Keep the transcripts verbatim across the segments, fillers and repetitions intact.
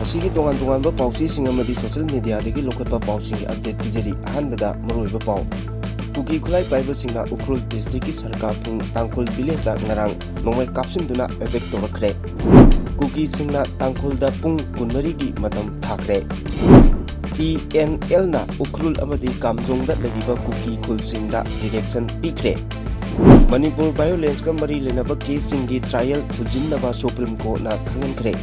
ꯁꯤꯒꯤ ꯇꯣꯉꯥꯟ ꯇꯣꯉꯥꯟꯕ ꯄꯥꯎꯆꯦꯁꯤꯡ ꯑꯃꯗꯤ social mediaꯗꯒꯤ ꯂꯧꯈꯠꯄ ꯄꯥꯎꯁꯤꯡꯒꯤ update ꯄꯤꯖꯔꯤ꯫ ꯑꯍꯥꯟꯕꯗ ꯃꯔꯨꯑꯣꯏꯕ ꯄꯥꯎ꯫ ꯀꯨꯀꯤ ꯈꯨꯠꯂꯥꯏ ꯄꯥꯏꯕꯁꯤꯡꯅ ꯎꯈ꯭ꯔꯨꯜ districtꯀꯤ ꯁꯔꯀꯥꯔ ꯄꯨꯡ ꯇꯥꯡꯈꯨꯜ villageꯇ ꯉꯔꯥꯡ ꯅꯣꯡꯃꯩ ꯀꯥꯞꯁꯤꯟꯗꯨꯅ attack ꯇꯧꯔꯛꯈ꯭ꯔꯦ꯫ ꯀꯨꯀꯤꯁꯤꯡꯅ ꯇꯥꯡꯈꯨꯜꯗ ꯄꯨꯡ ꯀꯨꯟꯃꯔꯤꯒꯤ ꯃꯇꯝ ꯊꯥꯈ꯭ꯔꯦ꯫ ꯇꯤ ꯑꯦꯟ ꯑꯦꯜꯅ ꯎꯈ꯭ꯔꯨꯜ ꯑꯃꯗꯤ ꯀꯥꯝꯖꯣꯡꯗ ꯂꯩꯔꯤꯕ ꯀꯨꯀꯤ ꯈꯨꯜꯁꯤꯡꯗ direction ꯄꯤꯈ꯭ꯔꯦ꯫ ꯃꯅꯤꯄꯨꯔ violenceꯀ ꯃꯔꯤ ꯂꯩꯅꯕ caseꯁꯤꯡꯒꯤ trial ꯊꯨꯖꯤꯟꯅꯕ Supreme Courtꯅ ꯈꯪꯍꯟꯈ꯭ꯔꯦ꯫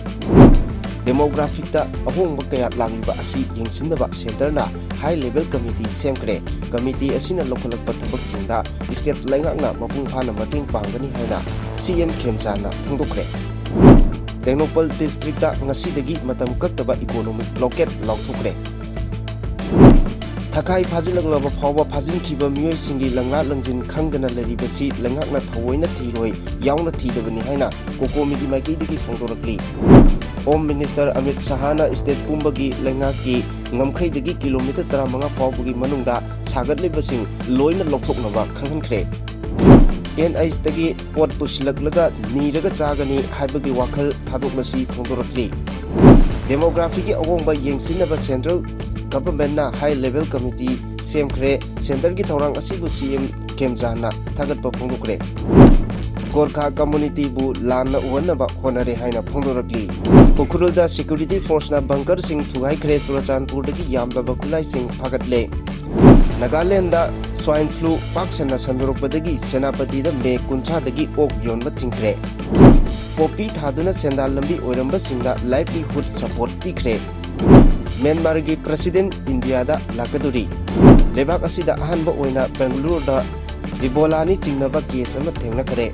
Demographyꯗ ꯑꯍꯣꯡꯕ ꯀꯌꯥ ꯂꯥꯛꯂꯤꯕ ꯑꯁꯤ ꯌꯦꯡꯁꯤꯟꯅꯕ centreꯅ high level committee ꯁꯦꯝꯈ꯭ꯔꯦ꯫ Committee ꯑꯁꯤꯅ ꯂꯧꯈꯠꯂꯛꯄ ꯊꯕꯛꯁꯤꯡꯗ state ꯂꯩꯉꯥꯛꯅ ꯃꯄꯨꯡ ꯐꯥꯅ ꯃꯇꯦꯡ ꯄꯥꯡꯒꯅꯤ ꯍꯥꯏꯅ ꯁꯤ ꯑꯦꯝ ꯈꯦꯝꯆꯥꯟꯅ ꯐꯣꯡꯗꯣꯛꯈ꯭ꯔꯦ꯫ ꯇꯦꯡꯅꯧꯄꯜ districtꯇ ꯉꯁꯤꯗꯒꯤ ꯃꯇꯝ ꯀꯛꯇꯕ economic blockade ꯂꯥꯎꯊꯣꯛꯈ꯭ꯔꯦ꯫ ꯊꯈꯥꯏ ꯐꯥꯖꯤꯜꯂꯛꯂꯕ ꯐꯥꯎꯕ ꯐꯥꯖꯤꯟꯈꯤꯕ ꯃꯤꯑꯣꯏꯁꯤꯡꯒꯤ ꯂꯪꯂꯥ ꯂꯪꯖꯤꯟ ꯈꯪꯗꯅ ꯂꯩꯔꯤꯕꯁꯤ ꯂꯩꯉꯥꯛꯅ ꯊꯑꯣꯏꯅ ꯊꯤꯔꯣꯏ ꯌꯥꯎꯅ ꯊꯤꯗꯕꯅꯤ ꯍꯥꯏꯅ COCOMIꯒꯤ ꯃꯥꯏꯀꯩꯗꯒꯤ ꯐꯣꯡꯗꯣꯔꯛꯂꯤ꯫ Home Minister ꯑꯃꯤꯠ ꯁꯍꯥꯅ state ꯄꯨꯝꯕꯒꯤ ꯂꯩꯉꯥꯛꯀꯤ ꯉꯝꯈꯩꯗꯒꯤ kilometre ꯇꯔꯥꯃꯉꯥ ꯐꯥꯎꯕꯒꯤ ꯃꯅꯨꯡꯗ ꯁꯥꯒꯠꯂꯤꯕꯁꯤꯡ ꯂꯣꯏꯅ ꯂꯧꯊꯣꯛꯅꯕ ꯈꯪꯍꯟꯈ꯭ꯔꯦ꯫ NHAISꯇꯒꯤ ꯄꯣꯠ ꯄꯨꯁꯤꯜꯂꯛꯂꯒ ꯅꯤꯔꯒ ꯆꯥꯒꯅꯤ ꯍꯥꯏꯕꯒꯤ ꯋꯥꯈꯜ ꯊꯥꯗꯣꯛꯂꯁꯤ ꯐꯣꯡꯗꯣꯔꯛꯂꯤ꯫ Demographyꯒꯤ ꯑꯍꯣꯡꯕ ꯌꯦꯡꯁꯤꯟꯅꯕ central governmentꯅ high level committee ꯁꯦꯝꯈ꯭ꯔꯦ꯫ Centreꯒꯤ ꯊꯧꯔꯥꯡ ꯑꯁꯤꯕꯨ ꯁꯤ ꯑꯦꯝ ꯈꯦꯝꯆꯥꯟꯅ ꯊꯥꯒꯠꯄ ꯐꯣꯡꯗꯣꯛꯈ꯭ꯔꯦ꯫ ꯒꯣꯔꯈꯥ communityꯕꯨ ꯂꯥꯟꯅ ꯎꯍꯟꯅꯕ ꯍꯣꯠꯅꯔꯦ ꯍꯥꯏꯅ ꯐꯣꯡꯗꯣꯔꯛꯂꯤ꯫ ꯎꯈ꯭ꯔꯨꯜꯗ security forceꯅ bunkerꯁꯤꯡ ꯊꯨꯒꯥꯏꯈ꯭ꯔꯦ꯫ ꯆꯨꯔꯆꯥꯟꯄꯨꯔꯗꯒꯤ ꯌꯥꯝꯂꯕ ꯈꯨꯠꯂꯥꯏꯁꯤꯡ ꯐꯥꯒꯠꯂꯦ꯫ ꯅꯥꯒꯥꯂꯦꯟꯗ swine flu ꯄꯥꯛ ꯁꯟꯅ ꯁꯟꯗꯣꯔꯛꯄꯗꯒꯤ ꯁꯦꯅꯥꯄꯇꯤꯗ ꯃꯦ ꯀꯨꯟꯊ꯭ꯔꯥꯗꯒꯤ ꯑꯣꯛ ꯌꯣꯟꯕ ꯊꯤꯡꯈ꯭ꯔꯦ꯫ ꯄꯣꯄꯤ ꯊꯥꯗꯨꯅ ꯁꯦꯟꯗꯥꯟ ꯂꯝꯕꯤ ꯑꯣꯏꯔꯝꯕꯁꯤꯡꯗ livelihood support ꯄꯤꯈ꯭ꯔꯦ꯫ ꯃ꯭ꯌꯥꯟꯃꯥꯔꯒꯤ president ꯏꯟꯗꯤꯌꯥꯗ ꯂꯥꯛꯀꯗꯧꯔꯤ꯫ ꯂꯩꯕꯥꯛ ꯑꯁꯤꯗ ꯑꯍꯥꯟꯕ ꯑꯣꯏꯅ ꯕꯦꯡꯒꯂꯨꯔꯨꯗ ꯏꯕꯣꯂꯥꯅꯤ ꯆꯤꯡꯅꯕ case ꯑꯃ ꯊꯦꯡꯅꯈ꯭ꯔꯦ꯫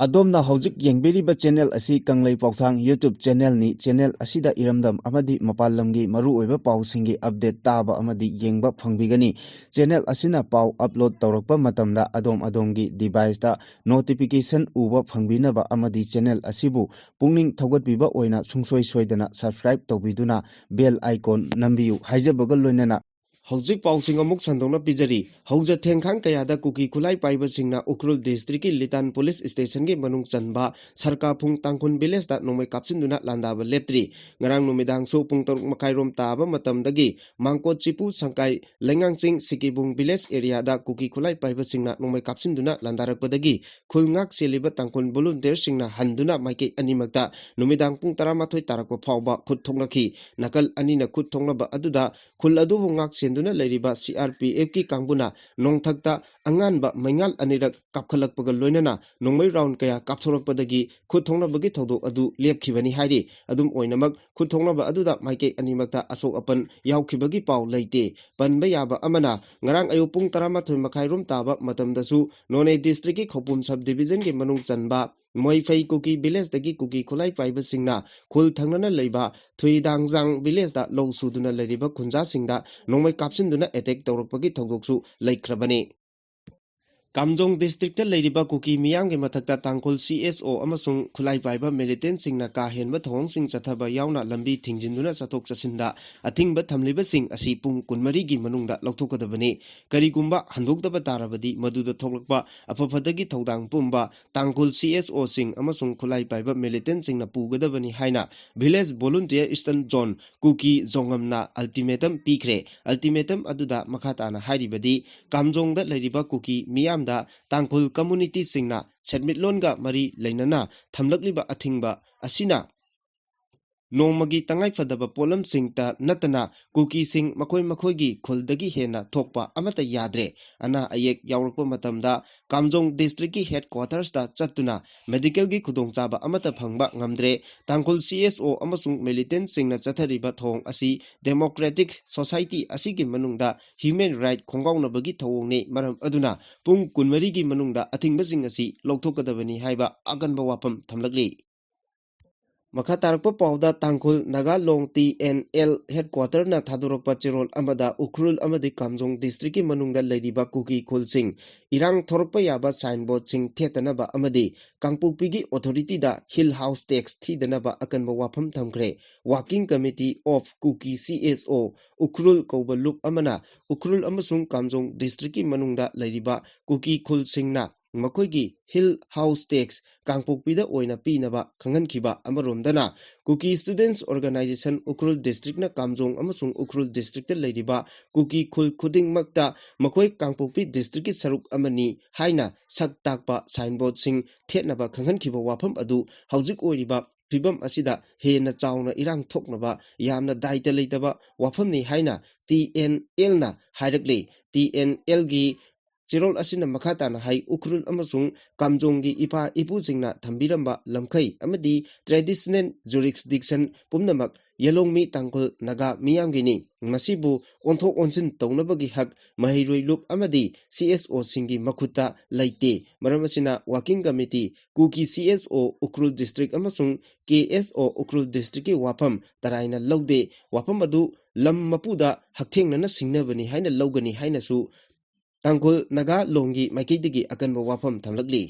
ꯑꯗꯣꯝꯅ ꯍꯧꯖꯤꯛ ꯌꯦꯡꯕꯤꯔꯤꯕ channel ꯑꯁꯤ ꯀꯪꯂꯩ ꯄꯥꯎꯊꯥꯡ YouTube channelꯅꯤ꯫ Channel ꯑꯁꯤꯗ ꯏꯔꯝꯗꯝ ꯑꯃꯗꯤ ꯃꯄꯥꯟ ꯂꯝꯒꯤ ꯃꯔꯨꯑꯣꯏꯕ ꯄꯥꯎꯁꯤꯡꯒꯤ update ꯇꯥꯕ ꯑꯃꯗꯤ ꯌꯦꯡꯕ ꯐꯪꯕꯤꯒꯅꯤ꯫ Channel ꯑꯁꯤꯅ ꯄꯥꯎ upload ꯇꯧꯔꯛꯄ ꯃꯇꯝꯗ ꯑꯗꯣꯝ ꯑꯗꯣꯝꯒꯤ deviceꯇ notification ꯎꯕ ꯐꯪꯕꯤꯅꯕ ꯑꯃꯗꯤ channel ꯑꯁꯤꯕꯨ ꯄꯨꯛꯅꯤꯡ ꯊꯧꯒꯠꯄꯤꯕ ꯑꯣꯏꯅ ꯁꯨꯡꯁꯣꯏ ꯁꯣꯏꯗꯅ subscribe ꯇꯧꯕꯤꯗꯨꯅ bell icon ꯅꯝꯕꯤꯌꯨ ꯍꯥꯏꯖꯕꯒ ꯂꯣꯏꯅꯅ ꯍꯧꯖꯤꯛ ꯄꯥꯎꯁꯤꯡ ꯑꯃꯨꯛ ꯁꯟꯗꯣꯛꯅ ꯄꯤꯖꯔꯤ꯫ ꯍꯧꯖ ꯊꯦꯡꯈꯥꯡ ꯀꯌꯥꯗ ꯀꯨꯀꯤ ꯈꯨꯠꯂꯥꯏ ꯄꯥꯏꯕꯁꯤꯡꯅ ꯎꯈ꯭ꯔꯨꯜ district ꯀꯤ ꯂꯤꯇꯥꯟ police station ꯒꯤ ꯃꯅꯨꯡ ꯆꯟꯕ ꯁꯔꯀꯥꯐꯨꯡ ꯇꯥꯡꯈꯨꯜ village ꯇ ꯅꯣꯡꯃꯩ ꯀꯥꯞꯁꯤꯟꯗꯨꯅ ꯂꯥꯟꯗꯥꯕ ꯂꯦꯞꯇ꯭ꯔꯤ꯫ ꯉꯔꯥꯡ ꯅꯨꯃꯤꯗꯥꯡꯁꯨ ꯄꯨꯡ ꯇꯔꯨꯛ ꯃꯈꯥꯏ ꯔꯣꯝ ꯇꯥꯕ ꯃꯇꯝꯗꯒꯤ ꯃꯥꯡꯀꯣꯠ ꯆꯤꯄꯨ ꯁꯪꯀꯥꯏ ꯂꯩꯉꯥꯡꯆꯤꯡ ꯁꯤꯀꯤꯕꯨꯡ village area ꯗ ꯀꯨꯀꯤ ꯈꯨꯠꯂꯥꯏ ꯄꯥꯏꯕꯁꯤꯡꯅ ꯅꯣꯡꯃꯩ ꯀꯥꯞꯁꯤꯟꯗꯨꯅ ꯂꯥꯟꯗꯥꯔꯛꯄꯗꯒꯤ ꯈꯨꯜ ꯉꯥꯛ ꯁꯦꯜꯂꯤꯕ ꯇꯥꯡꯈꯨꯜ volunteer ꯁꯤꯡꯅ ꯍꯟꯗꯨꯅ ꯃꯥꯏꯀꯩ ꯑꯅꯤꯃꯛꯇ ꯅꯨꯃꯤꯗꯥꯡ ꯄꯨꯡ ꯇꯔꯥꯃꯥꯊꯣꯏ ꯇꯥꯔꯛꯄ ꯐꯥꯎꯕ ꯈꯨꯠ ꯊꯣꯛꯅꯈꯤ꯫ ꯅꯥꯀꯜ ꯑꯅꯤꯅ ꯈꯨꯠ ꯊꯣꯛꯅꯕ ꯑꯗꯨꯗ ꯈꯨꯜ ꯑꯗꯨꯕꯨ ꯉꯥꯛ ꯁꯦꯟꯗꯨꯅ ꯂꯩꯔꯤꯕ C R P F ꯀꯤ ꯀꯥꯡꯕꯨꯅ ꯅꯣꯡꯊꯛꯇ ꯑꯉꯥꯟꯕ ꯃꯩꯉꯥꯜ ꯑꯅꯤꯔꯛ ꯀꯥꯞꯈꯠꯂꯛꯄꯒ ꯂꯣꯏꯅꯅ ꯅꯣꯡꯃꯩ round ꯀꯌꯥ ꯀꯥꯞꯊꯣꯔꯛꯄꯗꯒꯤ ꯈꯨꯠ ꯊꯣꯛꯅꯕꯒꯤ ꯊꯧꯗꯣꯛ ꯑꯗꯨ ꯂꯦꯞꯈꯤꯕꯅꯤ ꯍꯥꯏꯔꯤ꯫ ꯑꯗꯨꯝ ꯑꯣꯏꯅꯃꯛ, ꯈꯨꯠ ꯊꯣꯛꯅꯕ ꯑꯗꯨꯗ ꯃꯥꯏꯀꯩ ꯑꯅꯤꯃꯛꯇ ꯑꯁꯣꯛ ꯑꯄꯟ ꯌꯥꯎꯈꯤꯕꯒꯤ ꯄꯥꯎ ꯂꯩꯇꯦ꯫ ꯄꯟꯕ ꯌꯥꯕ ꯑꯃꯅ, ꯉꯔꯥꯡ ꯑꯌꯨꯛ ꯄꯨꯡ ꯇꯔꯥꯃꯥꯊꯣꯏ ꯃꯈꯥꯏ ꯔꯣꯝ ꯇꯥꯕ ꯃꯇꯝꯗꯁꯨ ꯅꯣꯅꯦ district ꯀꯤ ꯈꯧꯄꯨꯝ sub division ꯒꯤ ꯃꯅꯨꯡ ꯆꯟꯕ ꯃꯣꯏꯐꯩ ꯀꯨꯀꯤ village ꯇꯒꯤ ꯀꯨꯀꯤ ꯈꯨꯠꯂꯥꯏ ꯄꯥꯏꯕꯁꯤꯡꯅ ꯈꯨꯜ ꯊꯪꯅꯅ ꯂꯩꯕ ꯊꯨꯏꯗꯥꯡꯖꯥꯡ village ꯇ ꯂꯧ ꯁꯨꯗꯨꯅ ꯂꯩꯔꯤꯕ ꯈꯨꯟꯖꯥꯁꯤꯡꯗ ꯅꯣꯡꯃꯩ ꯀꯥꯞꯁꯤꯟꯗꯨꯅ attack ꯇꯧꯔꯛꯄꯒꯤ ꯊꯧꯗꯣꯛꯁꯨ ꯂꯩꯈ꯭ꯔꯕꯅꯤ꯫ ꯀꯥꯝꯖꯣꯡ district ꯇ ꯂꯩꯔꯤꯕ ꯀꯨꯀꯤ ꯃꯤꯌꯥꯝꯒꯤ ꯃꯊꯛꯇ ꯇꯥꯡꯈꯨꯜ C S O ꯑꯃꯁꯨꯡ ꯈꯨꯠꯂꯥꯏ ꯄꯥꯏꯕ militant ꯁꯤꯡꯅ ꯀꯥ ꯍꯦꯟꯕ ꯊꯧꯑꯣꯡꯁꯤꯡ ꯆꯠꯊꯕ ꯌꯥꯎꯅ ꯂꯝꯕꯤ ꯊꯤꯡꯖꯤꯟꯗꯨꯅ ꯆꯠꯊꯣꯛ ꯆꯠꯁꯤꯟꯗ ꯑꯊꯤꯡꯕ ꯊꯝꯂꯤꯕꯁꯤꯡ ꯑꯁꯤ ꯄꯨꯡ ꯀꯨꯟꯃꯔꯤꯒꯤ ꯃꯅꯨꯡꯗ ꯂꯧꯊꯣꯛꯀꯗꯕꯅꯤ꯫ ꯀꯔꯤꯒꯨꯝꯕ ꯍꯟꯗꯣꯛꯇꯕ ꯇꯥꯔꯕꯗꯤ ꯃꯗꯨꯗ ꯊꯣꯛꯂꯛꯄ ꯑꯐ-ꯐꯠꯇꯒꯤ ꯊꯧꯗꯥꯡ ꯄꯨꯝꯕ ꯇꯥꯡꯈꯨꯜ C S O ꯁꯤꯡ ꯑꯃꯁꯨꯡ ꯈꯨꯠꯂꯥꯏ ꯄꯥꯏꯕ militant ꯁꯤꯡꯅ ꯄꯨꯒꯗꯕꯅꯤ ꯍꯥꯏꯅ Village Volunteer Eastern Zone ꯀꯨꯀꯤ ꯖꯣꯉꯝꯅ ultimatum ꯄꯤꯈ꯭ꯔꯦ꯫ Ultimatum ꯑꯗꯨꯗ ꯃꯈꯥ ꯇꯥꯅ ꯍꯥꯏꯔꯤꯕꯗꯤ, ꯀꯥꯝꯖꯣꯡꯗ ꯂꯩꯔꯤꯕ ꯀꯨꯀꯤ ꯃꯤꯌꯥꯝꯗ ꯇꯥꯡꯈꯨꯜ community ꯁꯤꯡꯅ ꯁꯦꯟꯃꯤꯠꯂꯣꯟꯒ ꯃꯔꯤ ꯂꯩꯅꯅ ꯊꯝꯂꯛꯂꯤꯕ ꯑꯊꯤꯡꯕ ꯑꯁꯤꯅ ꯅꯣꯡꯃꯒꯤ ꯇꯉꯥꯏꯐꯗꯕ ꯄꯣꯠꯂꯝꯁꯤꯡꯇ ꯅꯠꯇꯅ ꯀꯨꯀꯤꯁꯤꯡ ꯃꯈꯣꯏ ꯃꯈꯣꯏꯒꯤ ꯈꯨꯜꯗꯒꯤ ꯍꯦꯟꯅ ꯊꯣꯛꯄ ꯑꯃꯠꯇ ꯌꯥꯗ꯭ꯔꯦ꯫ ꯑꯅꯥ ꯑꯌꯦꯛ ꯌꯥꯎꯔꯛꯄ ꯃꯇꯝꯗ ꯀꯥꯝꯖꯣꯡ district ꯀꯤ headquarters ꯇ ꯆꯠꯇꯨꯅ medical ꯒꯤ ꯈꯨꯗꯣꯡꯆꯥꯕ ꯑꯃꯠꯇ ꯐꯪꯕ ꯉꯝꯗ꯭ꯔꯦ꯫ ꯇꯥꯡꯈꯨꯜ C S O ꯑꯃꯁꯨꯡ militant ꯁꯤꯡꯅ ꯆꯠꯊꯔꯤꯕ ꯊꯧꯑꯣꯡ ꯑꯁꯤ democratic society ꯑꯁꯤꯒꯤ ꯃꯅꯨꯡꯗ human right ꯈꯣꯡꯒꯥꯎꯅꯕꯒꯤ ꯊꯧꯑꯣꯡꯅꯤ꯫ ꯃꯔꯝ ꯑꯗꯨꯅ ꯄꯨꯡ ꯀꯨꯟꯃꯔꯤꯒꯤ ꯃꯅꯨꯡꯗ ꯑꯊꯤꯡꯕꯁꯤꯡ ꯑꯁꯤ ꯂꯧꯊꯣꯛꯀꯗꯕꯅꯤ ꯍꯥꯏꯕ ꯑꯀꯟꯕ ꯋꯥꯐꯝ ꯊꯝꯂꯛꯂꯤ꯫ ꯃꯈꯥ ꯇꯥꯔꯛꯄ ꯄꯥꯎꯗ, ꯇꯥꯡꯈꯨꯜ ꯅꯥꯒꯥ ꯂꯣꯡ ꯇꯤ ꯑꯦꯟ ꯑꯦꯜ ꯍꯦꯗꯀ꯭ꯋꯥꯇꯔꯅ ꯊꯥꯗꯣꯔꯛꯄ ꯆꯦꯔꯣꯜ ꯑꯃꯗ ꯎꯈ꯭ꯔꯨꯜ ꯑꯃꯗꯤ ꯀꯥꯝꯖꯣꯡ ꯗꯤꯁꯇ꯭ꯔꯤꯛꯀꯤ ꯃꯅꯨꯡꯗ ꯂꯩꯔꯤꯕ ꯀꯨꯀꯤ ꯈꯨꯜꯁꯤꯡ ꯏꯔꯥꯡ ꯊꯣꯔꯛꯄ ꯌꯥꯕ ꯁꯥꯏꯟꯕꯣꯔꯗꯁꯤꯡ ꯊꯦꯠꯇꯅꯕ ꯑꯃꯗꯤ ꯀꯥꯡꯄꯣꯛꯄꯤꯒꯤ ꯑꯣꯊꯣꯔꯤꯇꯤꯗ ꯍꯤꯜ ꯍꯥꯎꯁ ꯇꯦꯛꯁ ꯊꯤꯗꯅꯕ ꯑꯀꯟꯕ ꯋꯥꯐꯝ ꯊꯝꯈ꯭ꯔꯦ꯫ Working Committee of Kuki C S O Ukhrul ꯀꯧꯕ ꯂꯨꯞ ꯑꯃꯅ ꯎꯈ꯭ꯔꯨꯜ ꯑꯃꯁꯨꯡ ꯀꯥꯝꯖꯣꯡ ꯗꯤꯁꯇ꯭ꯔꯤꯛꯀꯤ ꯃꯅꯨꯡꯗ ꯂꯩꯔꯤꯕ ꯀꯨꯀꯤ ꯈꯨꯜꯁꯤꯡꯅ ꯃꯈꯣꯏꯒꯤ ꯍꯤꯜ ꯍꯥꯎꯁ ꯇꯦꯛꯁ ꯀꯥꯡꯄꯣꯛꯄꯤꯗ ꯑꯣꯏꯅ ꯄꯤꯅꯕ ꯈꯪꯍꯟꯈꯤꯕ ꯑꯃꯔꯣꯝꯗꯅ, ꯀꯨꯀꯤ ꯁ꯭ꯇꯨꯗꯦꯟꯠꯁ ꯑꯣꯔꯒꯅꯥꯏꯖꯦꯁꯟ ꯎꯈ꯭ꯔꯨꯜ ꯗꯤꯁꯇ꯭ꯔꯤꯛꯅ ꯀꯥꯝꯖꯣꯡ ꯑꯃꯁꯨꯡ ꯎꯈ꯭ꯔꯨꯜ ꯗꯤꯁꯇ꯭ꯔꯤꯛꯇ ꯂꯩꯔꯤꯕ ꯀꯨꯀꯤ ꯈꯨꯜ ꯈꯨꯗꯤꯡꯃꯛꯇ ꯃꯈꯣꯏ ꯀꯥꯡꯄꯣꯛꯄꯤ ꯗꯤꯁꯇ꯭ꯔꯤꯛꯀꯤ ꯁꯔꯨꯛ ꯑꯃꯅꯤ ꯍꯥꯏꯅ ꯁꯛ ꯇꯥꯛꯄ ꯁꯥꯏꯟꯕꯣꯔꯗꯁꯤꯡ ꯊꯦꯠꯅꯕ ꯈꯪꯍꯟꯈꯤꯕ ꯋꯥꯐꯝ ꯑꯗꯨ ꯍꯧꯖꯤꯛ ꯑꯣꯏꯔꯤꯕ ꯐꯤꯕꯝ ꯑꯁꯤꯗ ꯍꯦꯟꯅ ꯆꯥꯎꯅ ꯏꯔꯥꯡ ꯊꯣꯛꯅꯕ ꯌꯥꯝꯅ ꯗꯥꯏꯇ ꯂꯩꯇꯕ ꯋꯥꯐꯝꯅꯤ ꯍꯥꯏꯅ ꯇꯤ ꯑꯦꯟ ꯑꯦꯜꯅ ꯍꯥꯏꯔꯛꯂꯤ꯫ ꯇꯤ ꯑꯦꯟ ꯑꯦꯜꯒꯤ ꯆꯦꯔꯣꯜ ꯑꯁꯤꯅ ꯃꯈꯥ ꯇꯥꯅ ꯍꯥꯏ, ꯎꯈ꯭ꯔꯨꯜ ꯑꯃꯁꯨꯡ ꯀꯥꯝꯖꯣꯡꯒꯤ ꯏꯄꯥ ꯏꯄꯨꯁꯤꯡꯅ ꯊꯝꯕꯤꯔꯝꯕ ꯂꯝꯈꯩ ꯑꯃꯗꯤ traditional jurisdiction ꯄꯨꯝꯅꯃꯛ ꯌꯦꯂꯣꯡꯃꯤ ꯇꯥꯡꯈꯨꯜ ꯅꯥꯒꯥ ꯃꯤꯌꯥꯝꯒꯤꯅꯤ꯫ ꯃꯁꯤꯕꯨ ꯑꯣꯟꯊꯣꯛ ꯑꯣꯟꯁꯤꯟ ꯇꯧꯅꯕꯒꯤ ꯍꯛ ꯃꯍꯩꯔꯣꯏ ꯂꯨꯞ ꯑꯃꯗꯤ ꯁꯤ ꯑꯦꯁ ꯑꯣꯁꯤꯡꯒꯤ ꯃꯈꯨꯠꯇ ꯂꯩꯇꯦ꯫ ꯃꯔꯝ ꯑꯁꯤꯅ Working Committee, ꯀꯨꯀꯤ ꯁꯤ ꯑꯦꯁ ꯑꯣ ꯎꯈ꯭ꯔꯨꯜ ꯗꯤꯁꯇ꯭ꯔꯤꯛ ꯑꯃꯁꯨꯡ ꯀꯦ ꯑꯦꯁ ꯑꯣ ꯎꯈ꯭ꯔꯨꯜ ꯗꯤꯁꯇ꯭ꯔꯤꯛꯀꯤ ꯋꯥꯐꯝ ꯇꯔꯥꯏꯅ ꯂꯧꯗꯦ꯫ ꯋꯥꯐꯝ ꯑꯗꯨ ꯂꯝ ꯃꯄꯨꯗ ꯍꯛꯊꯦꯡꯅꯅ ꯁꯤꯡꯅꯕꯅꯤ ꯍꯥꯏꯅ ꯂꯧꯒꯅꯤ ꯍꯥꯏꯅꯁꯨ ꯇꯥꯡꯈꯨꯜ ꯅꯥꯒꯥ ꯂꯣꯡꯒꯤ ꯃꯥꯏꯀꯩꯗꯒꯤ ꯑꯀꯟꯕ ꯋꯥꯐꯝ ꯊꯝꯂꯛꯂꯤ꯫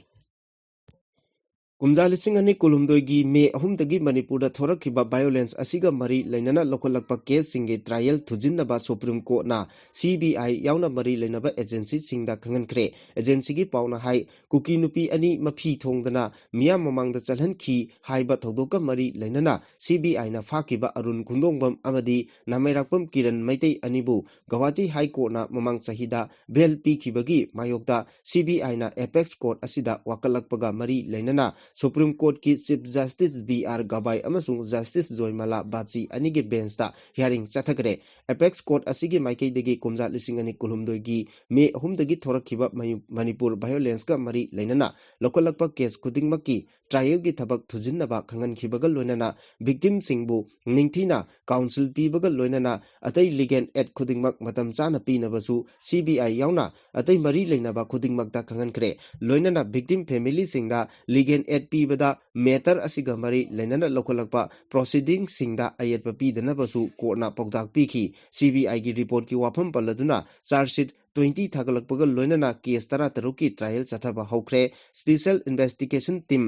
ꯀꯨꯝꯖꯥ ꯂꯤꯁꯤꯡ ꯑꯅꯤ ꯀꯨꯟꯍꯨꯝꯗꯣꯏꯒꯤ ꯃꯦ ꯑꯍꯨꯝꯗꯒꯤ ꯃꯅꯤꯄꯨꯔꯗ ꯊꯣꯔꯛꯈꯤꯕ violence ꯑꯁꯤꯒ ꯃꯔꯤ ꯂꯩꯅꯅ ꯂꯧꯈꯠꯂꯛꯄ ꯀꯦꯁꯁꯤꯡꯒꯤ trial ꯊꯨꯖꯤꯟꯅꯕ Supreme Courtꯅ C B I ꯌꯥꯎꯅ ꯃꯔꯤ ꯂꯩꯅꯕ agencyꯁꯤꯡꯗ ꯈꯪꯍꯟꯈ꯭ꯔꯦ꯫ Agencyꯒꯤ ꯄꯥꯎꯅ ꯍꯥꯏ, ꯀꯨꯀꯤ ꯅꯨꯄꯤ ꯑꯅꯤ ꯃꯐꯤ ꯊꯣꯡꯗꯅ ꯃꯤꯌꯥꯝ ꯃꯃꯥꯡꯗ ꯆꯠꯍꯟꯈꯤ ꯍꯥꯏꯕ ꯊꯧꯗꯣꯛꯀ ꯃꯔꯤ ꯂꯩꯅꯅ C B Iꯅ ꯐꯥꯈꯤꯕ ꯑꯔꯨꯟ ꯈꯨꯟꯗꯣꯡꯕꯝ ꯑꯃꯗꯤ ꯅꯥꯃꯩꯔꯥꯛꯄꯝ ꯀꯤꯔꯟ ꯃꯩꯇꯩ ꯑꯅꯤꯕꯨ ꯒꯧꯍꯥꯇꯤ High Courtꯅ ꯃꯃꯥꯡ ꯆꯍꯤꯗ bail ꯄꯤꯈꯤꯕꯒꯤ ꯃꯥꯌꯣꯛꯇ C B Iꯅ apex court ꯑꯁꯤꯗ ꯋꯥꯀꯠꯂꯛꯄꯒ ꯃꯔꯤ ꯂꯩꯅꯅ Supreme Courtꯀꯤ Chief Justice B R ꯒꯕꯥꯏ ꯑꯃꯁꯨꯡ Justice ꯖꯣꯏꯃꯥꯂꯥ ꯕꯥꯞꯆꯤ ꯑꯅꯤꯒꯤ benchꯇ hearing ꯆꯠꯊꯈ꯭ꯔꯦ꯫ Apex court ꯑꯁꯤꯒꯤ ꯃꯥꯏꯀꯩꯗꯒꯤ ꯀꯨꯝꯖꯥ ꯂꯤꯁꯤꯡ ꯑꯅꯤ ꯀꯨꯟꯍꯨꯝꯗꯣꯏꯒꯤ ꯃꯦ ꯑꯍꯨꯝꯗꯒꯤ ꯊꯣꯔꯛꯈꯤꯕ ꯃꯌꯨ-, ꯃꯅꯤꯄꯨꯔ violenceꯀ ꯃꯔꯤ ꯂꯩꯅꯅ ꯂꯧꯈꯠꯂꯛꯄ case ꯈꯨꯗꯤꯡꯃꯛꯀꯤ trialꯒꯤ ꯊꯕꯛ ꯊꯨꯖꯤꯟꯅꯕ ꯈꯪꯍꯟꯈꯤꯕꯒ ꯂꯣꯏꯅꯅ victimꯁꯤꯡꯕꯨ ꯅꯤꯡꯊꯤꯅ counsel ꯄꯤꯕꯒ ꯂꯣꯏꯅꯅ ꯑꯇꯩ legal aid ꯈꯨꯗꯤꯡꯃꯛ ꯃꯇꯝ ꯆꯥꯅ ꯄꯤꯅꯕꯁꯨ C B I ꯌꯥꯎꯅ ꯑꯇꯩ ꯃꯔꯤ ꯂꯩꯅꯕ ꯈꯨꯗꯤꯡꯃꯛꯇ ꯈꯪꯍꯟꯈ꯭ꯔꯦ꯫ ꯂꯣꯏꯅꯅ victim familyꯁꯤꯡꯗ legal aid ꯄꯤꯕꯗ matter ꯑꯁꯤꯒ ꯃꯔꯤ ꯂꯩꯅꯅ ꯂꯧꯈꯠꯂꯛꯄ proceedingꯁꯤꯡꯗ ꯑꯌꯦꯠꯄ ꯄꯤꯗꯅꯕꯁꯨ courtꯅ ꯄꯥꯎꯇꯥꯛ ꯄꯤꯈꯤ꯫ CBIꯒꯤ reportꯀꯤ ꯋꯥꯐꯝ ꯄꯜꯂꯗꯨꯅ charge sheet twenty ꯊꯥꯒꯠꯂꯛꯄꯒ ꯂꯣꯏꯅꯅ case ꯇꯔꯥꯇꯔꯨꯛꯀꯤ trial ꯆꯠꯊꯕ ꯍꯧꯈ꯭ꯔꯦ꯫ Special Investigation Team,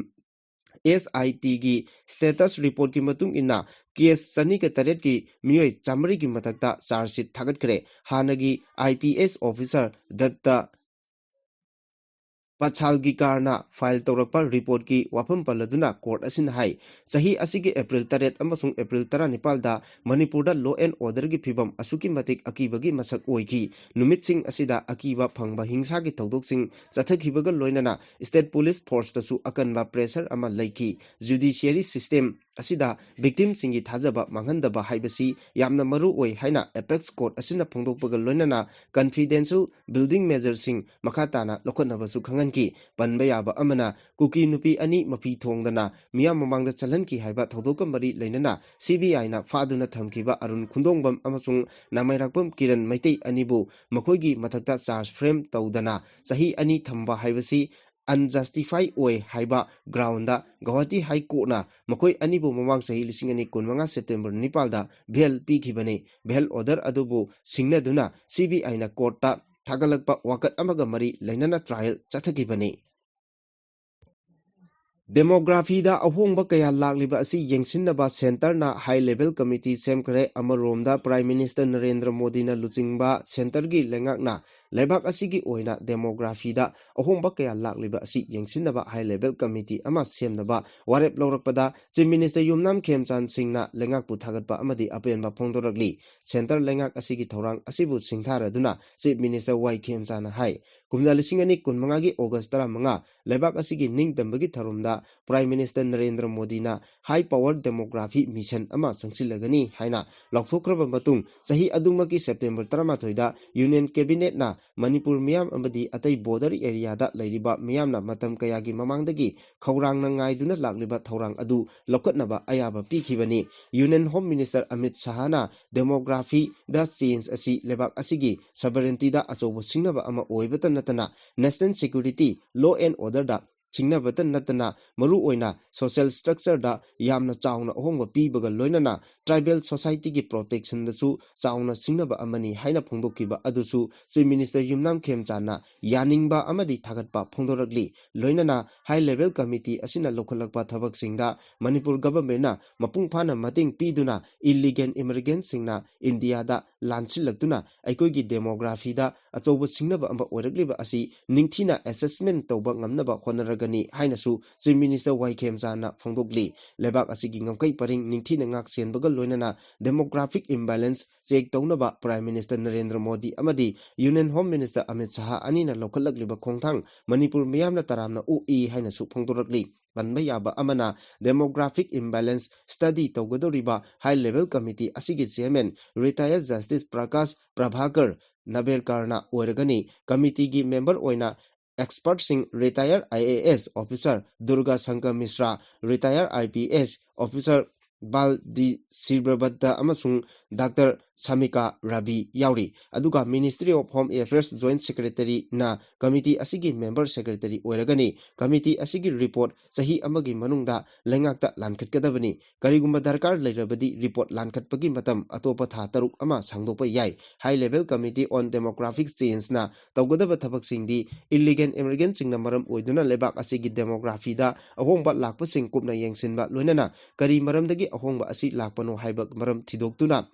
SITꯒꯤ status reportꯀꯤ ꯃꯇꯨꯡ ꯏꯟꯅ case ꯆꯅꯤꯒ ꯇꯔꯦꯠꯀꯤ ꯃꯤꯑꯣꯏ ꯆꯥꯃꯔꯤꯒꯤ ꯃꯊꯛꯇ charge sheet ꯊꯥꯒꯠꯈ꯭ꯔꯦ꯫ ꯍꯥꯟꯅꯒꯤ IPS officer ꯗꯠꯇ ꯄꯠꯁꯥꯜꯒꯤꯀꯥꯔꯅ file ꯇꯧꯔꯛꯄ reportꯀꯤ ꯋꯥꯐꯝ ꯄꯜꯂꯗꯨꯅ court ꯑꯁꯤꯅ ꯍꯥꯏ, ꯆꯍꯤ ꯑꯁꯤꯒꯤ April ꯇꯔꯦꯠ ꯑꯃꯁꯨꯡ April ꯇꯔꯥꯅꯤꯄꯥꯜꯗ ꯃꯅꯤꯄꯨꯔꯗ law and orderꯒꯤ ꯐꯤꯕꯝ ꯑꯁꯨꯛꯀꯤ ꯃꯇꯤꯛ ꯑꯀꯤꯕꯒꯤ ꯃꯁꯛ ꯑꯣꯏꯈꯤ꯫ ꯅꯨꯃꯤꯠꯁꯤꯡ ꯑꯁꯤꯗ ꯑꯀꯤꯕ ꯐꯪꯕ ꯍꯤꯡꯁꯥꯒꯤ ꯊꯧꯗꯣꯛꯁꯤꯡ ꯆꯠꯊꯈꯤꯕꯒ ꯂꯣꯏꯅꯅ state police forceꯇꯁꯨ ꯑꯀꯟꯕ pressure ꯑꯃ ꯂꯩꯈꯤ꯫ Judiciary system ꯑꯁꯤꯗ victimꯁꯤꯡꯒꯤ ꯊꯥꯖꯕ ꯃꯥꯡꯍꯟꯗꯕ ꯍꯥꯏꯕꯁꯤ ꯌꯥꯝꯅ ꯃꯔꯨ ꯑꯣꯏ ꯍꯥꯏꯅ apex court ꯑꯁꯤꯅ ꯐꯣꯡꯗꯣꯛꯄꯒ ꯂꯣꯏꯅꯅ confidential building measureꯁꯤꯡ ꯃꯈꯥ ꯇꯥꯅ ꯂꯧꯈꯠꯅꯕꯁꯨ ꯈꯪꯍꯟꯈꯤ꯫ ꯄꯟꯕ ꯌꯥꯕ ꯑꯃꯅ, ꯀꯨꯀꯤ ꯅꯨꯄꯤ ꯑꯅꯤ ꯃꯐꯤ ꯊꯣꯡꯗꯅ ꯃꯤꯌꯥꯝ ꯃꯃꯥꯡꯗ ꯆꯠꯍꯟꯈꯤ ꯍꯥꯏꯕ ꯊꯧꯗꯣꯛꯀ ꯃꯔꯤ ꯂꯩꯅꯅ CBIꯅ ꯐꯥꯗꯨꯅ ꯊꯝꯈꯤꯕ ꯑꯔꯨꯟ ꯈꯨꯟꯗꯣꯡꯕꯝ ꯑꯃꯁꯨꯡ ꯅꯥꯃꯩꯔꯥꯛꯄꯝ ꯀꯤꯔꯟ ꯃꯩꯇꯩ ꯑꯅꯤꯕꯨ ꯃꯈꯣꯏꯒꯤ ꯃꯊꯛꯇ charge frame ꯇꯧꯗꯅ ꯆꯍꯤ ꯑꯅꯤ ꯊꯝꯕ ꯍꯥꯏꯕꯁꯤ unjustify ꯑꯣꯏ ꯍꯥꯏꯕ groundꯗ ꯒꯧꯍꯥꯇꯤ High Courtꯅ ꯃꯈꯣꯏ ꯑꯅꯤꯕꯨ ꯃꯃꯥꯡ ꯆꯍꯤ ꯂꯤꯁꯤꯡ ꯑꯅꯤ ꯀꯨꯟꯃꯉꯥ September ꯅꯤꯄꯥꯜꯗ bail ꯄꯤꯈꯤꯕꯅꯤ꯫ Bail order ꯑꯗꯨꯕꯨ ꯁꯤꯡꯅꯗꯨꯅ CBIꯅ courtꯇ ꯊꯥꯒꯠꯂꯛꯄ ꯋꯥꯀꯠ ꯑꯃꯒ ꯃꯔꯤ ꯂꯩꯅꯅ trial ꯆꯠꯊꯈꯤꯕꯅꯤ꯫ Demographyꯗ ꯑꯍꯣꯡꯕ ꯀꯌꯥ ꯂꯥꯛꯂꯤꯕ ꯑꯁꯤ ꯌꯦꯡꯁꯤꯟꯅꯕ centreꯅ high level committee ꯁꯦꯝꯈ꯭ꯔꯦ꯫ ꯑꯃꯔꯣꯝꯗ Prime Minister ꯅꯔꯦꯟꯗ꯭ꯔ ꯃꯣꯗꯤꯅ ꯂꯨꯆꯤꯡꯕ centreꯒꯤ ꯂꯩꯉꯥꯛꯅ ꯂꯩꯕꯥꯛ ꯑꯁꯤꯒꯤ ꯑꯣꯏꯅ demographyꯗ ꯑꯍꯣꯡꯕ ꯀꯌꯥ ꯂꯥꯛꯂꯤꯕ ꯑꯁꯤ ꯌꯦꯡꯁꯤꯟꯅꯕ high level committee ꯑꯃ ꯁꯦꯝꯅꯕ ꯋꯥꯔꯦꯞ ꯂꯧꯔꯛꯄꯗ Chief Minister ꯌꯨꯝꯅꯥꯝ ꯈꯦꯝꯆꯥꯟ ꯁꯤꯡꯅ ꯂꯩꯉꯥꯛꯄꯨ ꯊꯥꯒꯠꯄ ꯑꯃꯗꯤ ꯑꯄꯦꯟꯕ ꯐꯣꯡꯗꯣꯔꯛꯂꯤ꯫ Centre ꯂꯩꯉꯥꯛ ꯑꯁꯤꯒꯤ ꯊꯧꯔꯥꯡ ꯑꯁꯤꯕꯨ ꯁꯤꯡꯊꯥꯔꯗꯨꯅ Chief Minister ꯋꯥꯏ ꯈꯦꯝꯆꯥꯟꯅ ꯍꯥꯏ, ꯀꯨꯝꯖꯥ ꯂꯤꯁꯤꯡ ꯑꯅꯤ ꯀꯨꯟꯃꯉꯥꯒꯤ August ꯇꯔꯥꯃꯉꯥ ꯂꯩꯕꯥꯛ ꯑꯁꯤꯒꯤ ꯅꯤꯡꯇꯝꯕꯒꯤ ꯊꯧꯔꯝꯗ Prime Minister ꯅꯔꯦꯟꯗ꯭ꯔ ꯃꯣꯗꯤꯅ high power demography mission ꯑꯃ ꯆꯪꯁꯤꯜꯂꯒꯅꯤ ꯍꯥꯏꯅ ꯂꯥꯎꯊꯣꯛꯈ꯭ꯔꯕ ꯃꯇꯨꯡ, ꯆꯍꯤ ꯑꯗꯨꯃꯛꯀꯤ September ꯇꯔꯥꯃꯥꯊꯣꯏꯗ Union Cabinetꯅ ꯃꯅꯤꯄꯨꯔ ꯃꯤꯌꯥꯝ ꯑꯃꯗꯤ ꯑꯇꯩ border areaꯗ ꯂꯩꯔꯤꯕ ꯃꯤꯌꯥꯝꯅ ꯃꯇꯝ ꯀꯌꯥꯒꯤ ꯃꯃꯥꯡꯗꯒꯤ ꯈꯧꯔꯥꯡꯅ ꯉꯥꯏꯗꯨꯅ ꯂꯥꯛꯂꯤꯕ ꯊꯧꯔꯥꯡ ꯑꯗꯨ ꯂꯧꯈꯠꯅꯕ ꯑꯌꯥꯕ ꯄꯤꯈꯤꯕꯅꯤ꯫ Union Home Minister Amit ꯁꯍꯥꯅ demographyꯗ change ꯑꯁꯤ ꯂꯩꯕꯥꯛ ꯑꯁꯤꯒꯤ sovereigntyꯗ ꯑꯆꯧꯕ ꯁꯤꯡꯅꯕ ꯑꯃ ꯑꯣꯏꯕꯇ ꯅꯠꯇꯅ national security, law and orderꯗ ꯁꯤꯡꯅꯕꯇ ꯅꯠꯇꯅ ꯃꯔꯨꯑꯣꯏꯅ social structure ꯗ ꯌꯥꯝꯅ ꯆꯥꯎꯅ ꯑꯍꯣꯡꯕ ꯄꯤꯕꯒ ꯂꯣꯏꯅꯅ tribal society ꯒꯤ protection ꯗꯁꯨ ꯆꯥꯎꯅ ꯁꯤꯡꯅꯕ ꯑꯃꯅꯤ ꯍꯥꯏꯅ ꯐꯣꯡꯗꯣꯛꯈꯤꯕ ꯑꯗꯨꯁꯨ Chief Minister ꯌꯨꯝꯅꯥꯝ ꯈꯦꯝꯆꯥꯟꯅ ꯌꯥꯅꯤꯡꯕ ꯑꯃꯗꯤ ꯊꯥꯒꯠꯄ ꯐꯣꯡꯗꯣꯔꯛꯂꯤ꯫ ꯂꯣꯏꯅꯅ High Level Committee ꯑꯁꯤꯅ ꯂꯧꯈꯠꯂꯛꯄ ꯊꯕꯛꯁꯤꯡꯗ ꯃꯅꯤꯄꯨꯔ government ꯅ ꯃꯄꯨꯡ ꯐꯥꯅ ꯃꯇꯦꯡ ꯄꯤꯗꯨꯅ illegal immigrant ꯁꯤꯡꯅ ꯏꯟꯗꯤꯌꯥꯗ ꯂꯥꯟꯁꯤꯜꯂꯛꯇꯨꯅ ꯑꯩꯈꯣꯏꯒꯤ demography ꯗ ꯑꯆꯧꯕ ꯁꯤꯡꯅꯕ ꯑꯃ ꯑꯣꯏꯔꯛꯂꯤꯕ ꯑꯁꯤ ꯅꯤꯡꯊꯤꯅ assessment ꯇꯧꯕ ꯉꯝꯅꯕ ꯍꯣꯠꯅꯔꯒꯅꯤ ꯍꯥꯏꯅꯁꯨ Chief Minister ꯋꯥꯏ ꯈꯦꯝꯆꯥꯟꯅ ꯐꯣꯡꯗꯣꯛꯂꯤ꯫ ꯂꯩꯕꯥꯛ ꯑꯁꯤꯒꯤ ꯉꯝꯈꯩ ꯄꯔꯤꯡ ꯅꯤꯡꯊꯤꯅ ꯉꯥꯛ ꯁꯦꯟꯕꯒ ꯂꯣꯏꯅꯅ demographic imbalance check ꯇꯧꯅꯕ Prime Minister ꯅꯔꯦꯟꯗ꯭ꯔ ꯃꯣꯗꯤ ꯑꯃꯗꯤ Union Home Minister Amit Shah ꯑꯅꯤꯅ ꯂꯧꯈꯠꯂꯛꯂꯤꯕ ꯈꯣꯡꯊꯥꯡ ꯃꯅꯤꯄꯨꯔ ꯃꯤꯌꯥꯝꯅ ꯇꯔꯥꯝꯅ ꯑꯣꯛꯏ ꯍꯥꯏꯅꯁꯨ ꯐꯣꯡꯗꯣꯔꯛꯂꯤ꯫ ꯄꯟꯕ ꯌꯥꯕ ꯑꯃꯅ, demographic imbalance study ꯇꯧꯒꯗꯧꯔꯤꯕ High Level Committee ꯑꯁꯤꯒꯤ chairman retired Justice Prakash Prabhakar ꯅꯕꯦꯔꯀꯔꯅ ꯑꯣꯏꯔꯒꯅꯤ꯫ Committee ꯒꯤ member ꯑꯣꯏꯅ expert ꯁꯤꯡ retired I A S officer Durga Shankar ꯃꯤꯁ꯭ꯔꯥ, retired I P S officer ꯕꯥꯜ ꯗꯤ ꯁꯤꯔꯕꯕꯠꯇ ꯑꯃꯁꯨꯡ Doctor ꯁꯃꯤꯀꯥ ꯔꯥꯕꯤ ꯌꯥꯎꯔꯤ꯫ ꯑꯗꯨꯒ Ministry of Home Affairs Joint Secretary ꯅ committee ꯑꯁꯤꯒꯤ member secretary ꯑꯣꯏꯔꯒꯅꯤ꯫ Committee ꯑꯁꯤꯒꯤ report ꯆꯍꯤ ꯑꯃꯒꯤ ꯃꯅꯨꯡꯗ ꯂꯩꯉꯥꯛꯇ ꯂꯥꯟꯈꯠꯀꯗꯕꯅꯤ꯫ ꯀꯔꯤꯒꯨꯝꯕ ꯗꯔꯀꯥꯔ ꯂꯩꯔꯕꯗꯤ report ꯂꯥꯟꯈꯠꯄꯒꯤ ꯃꯇꯝ ꯑꯇꯣꯞꯄ ꯊꯥ ꯇꯔꯨꯛ ꯑꯃ ꯁꯥꯡꯗꯣꯛꯄ ꯌꯥꯏ꯫ High Level Committee on Demographic Change ꯅ ꯇꯧꯒꯗꯕ ꯊꯕꯛꯁꯤꯡꯗꯤ illegal immigrant ꯁꯤꯡꯅ ꯃꯔꯝ ꯑꯣꯏꯗꯨꯅ ꯂꯩꯕꯥꯛ ꯑꯁꯤꯒꯤ demography ꯗ ꯑꯍꯣꯡꯕ ꯂꯥꯛꯄꯁꯤꯡ ꯀꯨꯞꯅ ꯌꯦꯡꯁꯤꯟꯕ, ꯂꯣꯏꯅꯅ ꯀꯔꯤ ꯃꯔꯝꯗꯒꯤ ꯑꯍꯣꯡꯕ ꯑꯁꯤ ꯂꯥꯛꯄꯅꯣ ꯍꯥꯏꯕ ꯃꯔꯝ ꯊꯤꯗꯣꯛꯇꯨꯅ,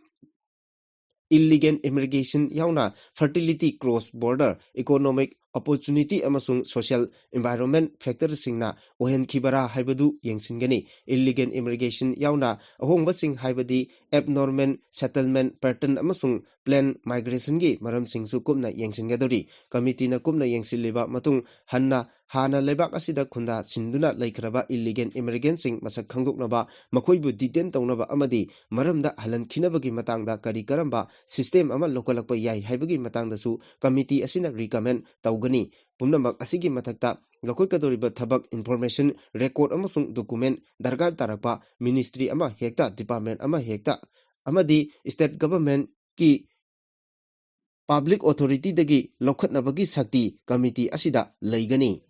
illegal immigration ꯌꯥꯎꯅ fertility, cross border, economic opportunity ꯑꯃꯁꯨꯡ social environment factor ꯁꯤꯡꯅ ꯑꯣꯏꯍꯟꯈꯤꯕꯔꯥ ꯍꯥꯏꯕꯗꯨ ꯌꯦꯡꯁꯤꯟꯒꯅꯤ꯫ Illegal immigration ꯌꯥꯎꯅ ꯑꯍꯣꯡꯕꯁꯤꯡ ꯍꯥꯏꯕꯗꯤ abnormal settlement pattern ꯑꯃꯁꯨꯡ planned migration ꯒꯤ ꯃꯔꯝꯁꯤꯡꯁꯨ ꯀꯨꯞꯅ ꯌꯦꯡꯁꯤꯟꯒꯗꯧꯔꯤ꯫ Committee ꯅ ꯀꯨꯞꯅ ꯌꯦꯡꯁꯤꯜꯂꯤꯕ ꯃꯇꯨꯡ ꯍꯟꯅ ꯍꯥꯟꯅ ꯂꯩꯕꯥꯛ ꯑꯁꯤꯗ ꯈꯨꯟꯗꯥ ꯁꯤꯟꯗꯨꯅ ꯂꯩꯈ꯭ꯔꯕ illegal immigrant ꯁꯤꯡ ꯃꯁꯛ ꯈꯪꯗꯣꯛꯅꯕ, ꯃꯈꯣꯏꯕꯨ detain ꯇꯧꯅꯕ ꯑꯃꯗꯤ ꯃꯔꯝꯗ ꯍꯜꯍꯟꯈꯤꯅꯕꯒꯤ ꯃꯇꯥꯡꯗ ꯀꯔꯤ ꯀꯔꯝꯕ system ꯑꯃ ꯂꯧꯈꯠꯂꯛꯄ ꯌꯥꯏ ꯍꯥꯏꯕꯒꯤ ꯃꯇꯥꯡꯗꯁꯨ committee ꯑꯁꯤꯅ recommend ꯇꯧꯒꯅꯤ꯫ ꯄꯨꯝꯅꯃꯛ ꯑꯁꯤꯒꯤ ꯃꯊꯛꯇ, ꯂꯧꯈꯠꯀꯗꯧꯔꯤꯕ ꯊꯕꯛ, information, record ꯑꯃꯁꯨꯡ document ꯗꯔꯀꯥꯔ ꯇꯥꯔꯛꯄ ministry ꯑꯃ ꯍꯦꯛꯇ, department ꯑꯃ ꯍꯦꯛꯇ ꯑꯃꯗꯤ state government ꯀꯤ public authority ꯗꯒꯤ ꯂꯧꯈꯠꯅꯕꯒꯤ ꯁꯛꯇꯤ committee ꯑꯁꯤꯗ ꯂꯩꯒꯅꯤ꯫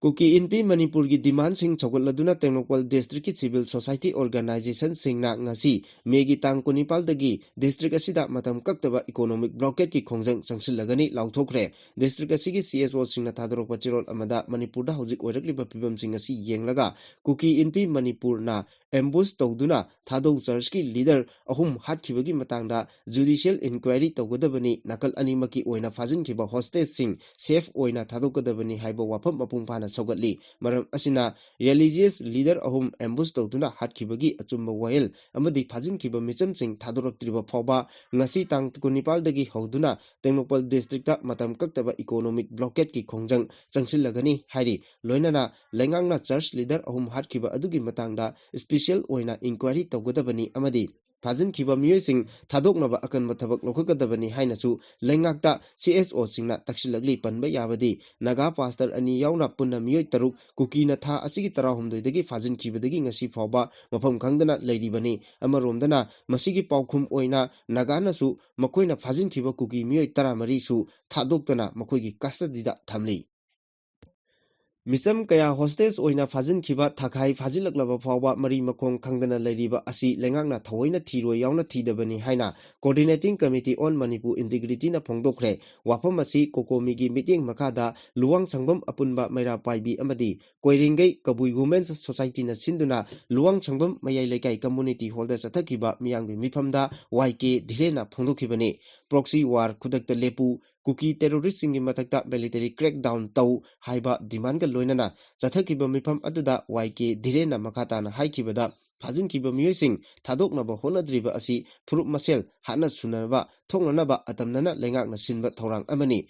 ꯀꯨꯀꯤ ꯏꯟꯄꯤ ꯃꯅꯤꯄꯨꯔꯒꯤ ꯗꯤꯃꯥꯟꯁꯤꯡ ꯁꯧꯒꯠꯂꯗꯨꯅ ꯇꯦꯡꯅꯧꯄꯜ ꯗꯤꯁꯇ꯭ꯔꯤꯛꯀꯤ ꯁꯤꯚꯤꯜ ꯁꯣꯁꯥꯏꯇꯤ ꯑꯣꯔꯒꯅꯥꯏꯖꯦꯁꯟꯁꯤꯡꯅ ꯉꯁꯤ ꯃꯦꯒꯤ ꯇꯥꯡ ꯀꯨꯟꯅꯤꯄꯥꯜꯗꯒꯤ ꯗꯤꯁꯇ꯭ꯔꯤꯛ ꯑꯁꯤꯗ ꯃꯇꯝ ꯀꯛꯇꯕ ꯏꯀꯣꯅꯣꯃꯤꯛ ꯕ꯭ꯂꯣꯀꯦꯠꯀꯤ ꯈꯣꯡꯖꯪ ꯆꯪꯁꯤꯜꯂꯒꯅꯤ ꯂꯥꯎꯊꯣꯛꯈ꯭ꯔꯦ꯫ ꯗꯤꯁꯇ꯭ꯔꯤꯛ ꯑꯁꯤꯒꯤ ꯁꯤ ꯑꯦꯁ ꯑꯣꯁꯤꯡꯅ ꯊꯥꯗꯣꯔꯛꯄ ꯆꯦꯔꯣꯜ ꯑꯃꯗ ꯃꯅꯤꯄꯨꯔꯗ ꯍꯧꯖꯤꯛ ꯑꯣꯏꯔꯛꯂꯤꯕ ꯐꯤꯕꯝꯁꯤꯡ ꯑꯁꯤ ꯌꯦꯡꯂꯒ ꯀꯨꯀꯤ ꯏꯟꯄꯤ ꯃꯅꯤꯄꯨꯔꯅ ꯑꯦꯝꯕꯨꯁ ꯇꯧꯗꯨꯅ ꯊꯥꯗꯧ ꯆꯔꯆꯀꯤ ꯂꯤꯗꯔ ꯑꯍꯨꯝ ꯍꯥꯠꯈꯤꯕꯒꯤ ꯃꯇꯥꯡꯗ ꯖꯨꯗꯤꯁꯤꯌꯦꯜ ꯏꯟꯀ꯭ꯋꯥꯏꯔꯤ ꯇꯧꯒꯗꯕꯅꯤ, ꯅꯥꯀꯜ ꯑꯅꯤꯃꯛꯀꯤ ꯑꯣꯏꯅ ꯐꯥꯖꯤꯟꯈꯤꯕ ꯍꯣꯁꯇꯦꯖꯁꯤꯡ ꯁꯦꯐ ꯑꯣꯏꯅ ꯊꯥꯗꯣꯛꯀꯗꯕꯅꯤ ꯍꯥꯏꯕ ꯋꯥꯐꯝ ꯃꯄꯨꯡ ꯐꯥꯅ ꯁꯧꯒꯠꯂꯤ꯫ ꯃꯔꯝ ꯑꯁꯤꯅ ꯔꯤꯂꯤꯖꯤꯌꯁ ꯂꯤꯗꯔ ꯑꯍꯨꯝ ꯑꯦꯝꯕꯨꯁ ꯇꯧꯗꯨꯅ ꯍꯥꯠꯈꯤꯕꯒꯤ ꯑꯆꯨꯝꯕ ꯋꯥꯌꯦꯜ ꯑꯃꯗꯤ ꯐꯥꯖꯤꯟꯈꯤꯕ ꯃꯤꯆꯝꯁꯤꯡ ꯊꯥꯗꯣꯔꯛꯇ꯭ꯔꯤꯕ ꯐꯥꯎꯕ ꯉꯁꯤ ꯇꯥꯡ ꯀꯨꯟꯅꯤꯄꯥꯜꯗꯒꯤ ꯍꯧꯗꯨꯅ ꯇꯦꯡꯅꯧꯄꯜ ꯗꯤꯁꯇ꯭ꯔꯤꯛꯇ ꯃꯇꯝ ꯀꯛꯇꯕ ꯏꯀꯣꯅꯣꯃꯤꯛ ꯕ꯭ꯂꯣꯀꯦꯠꯀꯤ ꯈꯣꯡꯖꯪ ꯆꯪꯁꯤꯜꯂꯒꯅꯤ ꯍꯥꯏꯔꯤ꯫ ꯂꯣꯏꯅꯅ ꯂꯩꯉꯥꯛꯅ ꯆꯔꯆ ꯂꯤꯗꯔ ꯑꯍꯨꯝ ꯍꯥꯠꯈꯤꯕ ꯑꯗꯨꯒꯤ ꯃꯇꯥꯡꯗ ꯏꯁꯄꯤꯁꯤꯌꯦꯜ ꯑꯣꯏꯅ ꯏꯟꯀ꯭ꯋꯥꯏꯔꯤ ꯇꯧꯒꯗꯕꯅꯤ ꯑꯃꯗꯤ ꯐꯥꯖꯤꯟꯈꯤꯕ ꯃꯤꯑꯣꯏꯁꯤꯡ ꯊꯥꯗꯣꯛꯅꯕ ꯑꯀꯟꯕ ꯊꯕꯛ ꯂꯧꯈꯠꯀꯗꯕꯅꯅꯤ ꯍꯥꯏꯅꯁꯨ ꯂꯩꯉꯥꯛꯇ ꯁꯤ ꯑꯦꯁ ꯑꯣꯁꯤꯡꯅ ꯇꯛꯁꯤꯜꯂꯛꯂꯤ꯫ ꯄꯟꯕ ꯌꯥꯕꯗꯤ ꯅꯥꯒꯥ ꯄꯥꯁꯇꯔ ꯑꯅꯤ ꯌꯥꯎꯅ ꯄꯨꯟꯅ ꯃꯤꯑꯣꯏ ꯇꯔꯨꯛ ꯀꯨꯀꯤꯅ ꯊꯥ ꯑꯁꯤꯒꯤ ꯇꯔꯥꯍꯨꯝꯗꯣꯏꯗꯒꯤ ꯐꯥꯖꯤꯟꯈꯤꯕꯗꯒꯤ ꯉꯁꯤ ꯐꯥꯎꯕ ꯃꯐꯝ ꯈꯪꯗꯅ ꯂꯩꯔꯤꯕꯅꯤ꯫ ꯑꯃꯔꯣꯝꯗꯅ ꯃꯁꯤꯒꯤ ꯄꯥꯎꯈꯨꯝ ꯑꯣꯏꯅ ꯅꯥꯒꯥꯅꯁꯨ ꯃꯈꯣꯏꯅ ꯐꯥꯖꯤꯟꯈꯤꯕ ꯀꯨꯀꯤ ꯃꯤꯑꯣꯏ ꯇꯔꯥꯃꯔꯤꯁꯨ ꯊꯥꯗꯣꯛꯇꯅ ꯃꯈꯣꯏꯒꯤ ꯀꯁꯇꯗꯤꯗ ꯊꯝꯂꯤ꯫ ꯃꯤꯆꯝ ꯀꯌꯥ ꯍꯣꯁꯇꯦꯖ ꯑꯣꯏꯅ ꯐꯥꯖꯤꯟꯈꯤꯕ ꯊꯥꯈꯥꯏ ꯐꯥꯖꯤꯜꯂꯛꯂꯕ ꯐꯥꯎꯕ ꯃꯔꯤ ꯃꯈꯣꯡ ꯈꯪꯗꯅ ꯂꯩꯔꯤꯕ ꯑꯁꯤ ꯂꯩꯉꯥꯛꯅ ꯊꯑꯣꯏꯅ ꯊꯤꯔꯣꯏ ꯌꯥꯎꯅ ꯊꯤꯗꯕꯅꯤ ꯍꯥꯏꯅ Coordinating Committee on Manipur Integrityꯅ ꯐꯣꯡꯗꯣꯛꯈ꯭ꯔꯦ꯫ ꯋꯥꯐꯝ ꯑꯁꯤ ꯀꯣꯀꯣꯃꯤꯒꯤ ꯃꯤꯠꯌꯦꯡ ꯃꯈꯥꯗ ꯂꯨꯋꯥꯡ ꯁꯪꯕꯝ ꯑꯄꯨꯟꯕ ꯃꯩꯔꯥ ꯄꯥꯏꯕꯤ ꯑꯃꯗꯤ ꯀꯣꯏꯔꯦꯡꯒꯩ ꯀꯕꯨꯏ Women's Societyꯅ ꯁꯤꯟꯗꯨꯅ ꯂꯨꯋꯥꯡ ꯁꯪꯕꯝ ꯃꯌꯥꯏ ꯂꯩꯀꯥꯏ community hallꯗ ꯆꯠꯊꯈꯤꯕ ꯃꯤꯌꯥꯝꯒꯤ ꯃꯤꯐꯝꯗ ꯋꯥꯏ ꯀꯦ ꯙꯤꯔꯦꯟꯅ ꯐꯣꯡꯗꯣꯛꯈꯤꯕꯅꯤ꯫ Proxy war, ꯈꯨꯗꯛꯇ ꯂꯦꯞꯄꯨ, ꯀꯨꯀꯤ terroristꯁꯤꯡꯒꯤ ꯃꯊꯛꯇ military crackdown ꯇꯧ ꯍꯥꯏꯕ demandꯒ ꯂꯣꯏꯅꯅ ꯆꯠꯊꯈꯤꯕ ꯃꯤꯐꯝ ꯑꯗꯨꯗ ꯋꯥꯏ ꯀꯦ ꯙꯤꯔꯦꯟꯅ ꯃꯈꯥ ꯇꯥꯅ ꯍꯥꯏꯈꯤꯕꯗ, ꯐꯥꯖꯤꯟꯈꯤꯕ ꯃꯤꯑꯣꯏꯁꯤꯡ ꯊꯥꯗꯣꯛꯅꯕ ꯍꯣꯠꯅꯗ꯭ꯔꯤꯕ ꯑꯁꯤ ꯐꯨꯔꯨꯞ ꯃꯁꯦꯜ ꯍꯥꯠꯅ ꯁꯨꯅꯅꯕ ꯊꯣꯛꯅꯅꯕ ꯑꯇꯝꯅꯅ ꯂꯩꯉꯥꯛꯅ ꯁꯤꯟꯕ ꯊꯧꯔꯥꯡ ꯑꯃꯅꯤ꯫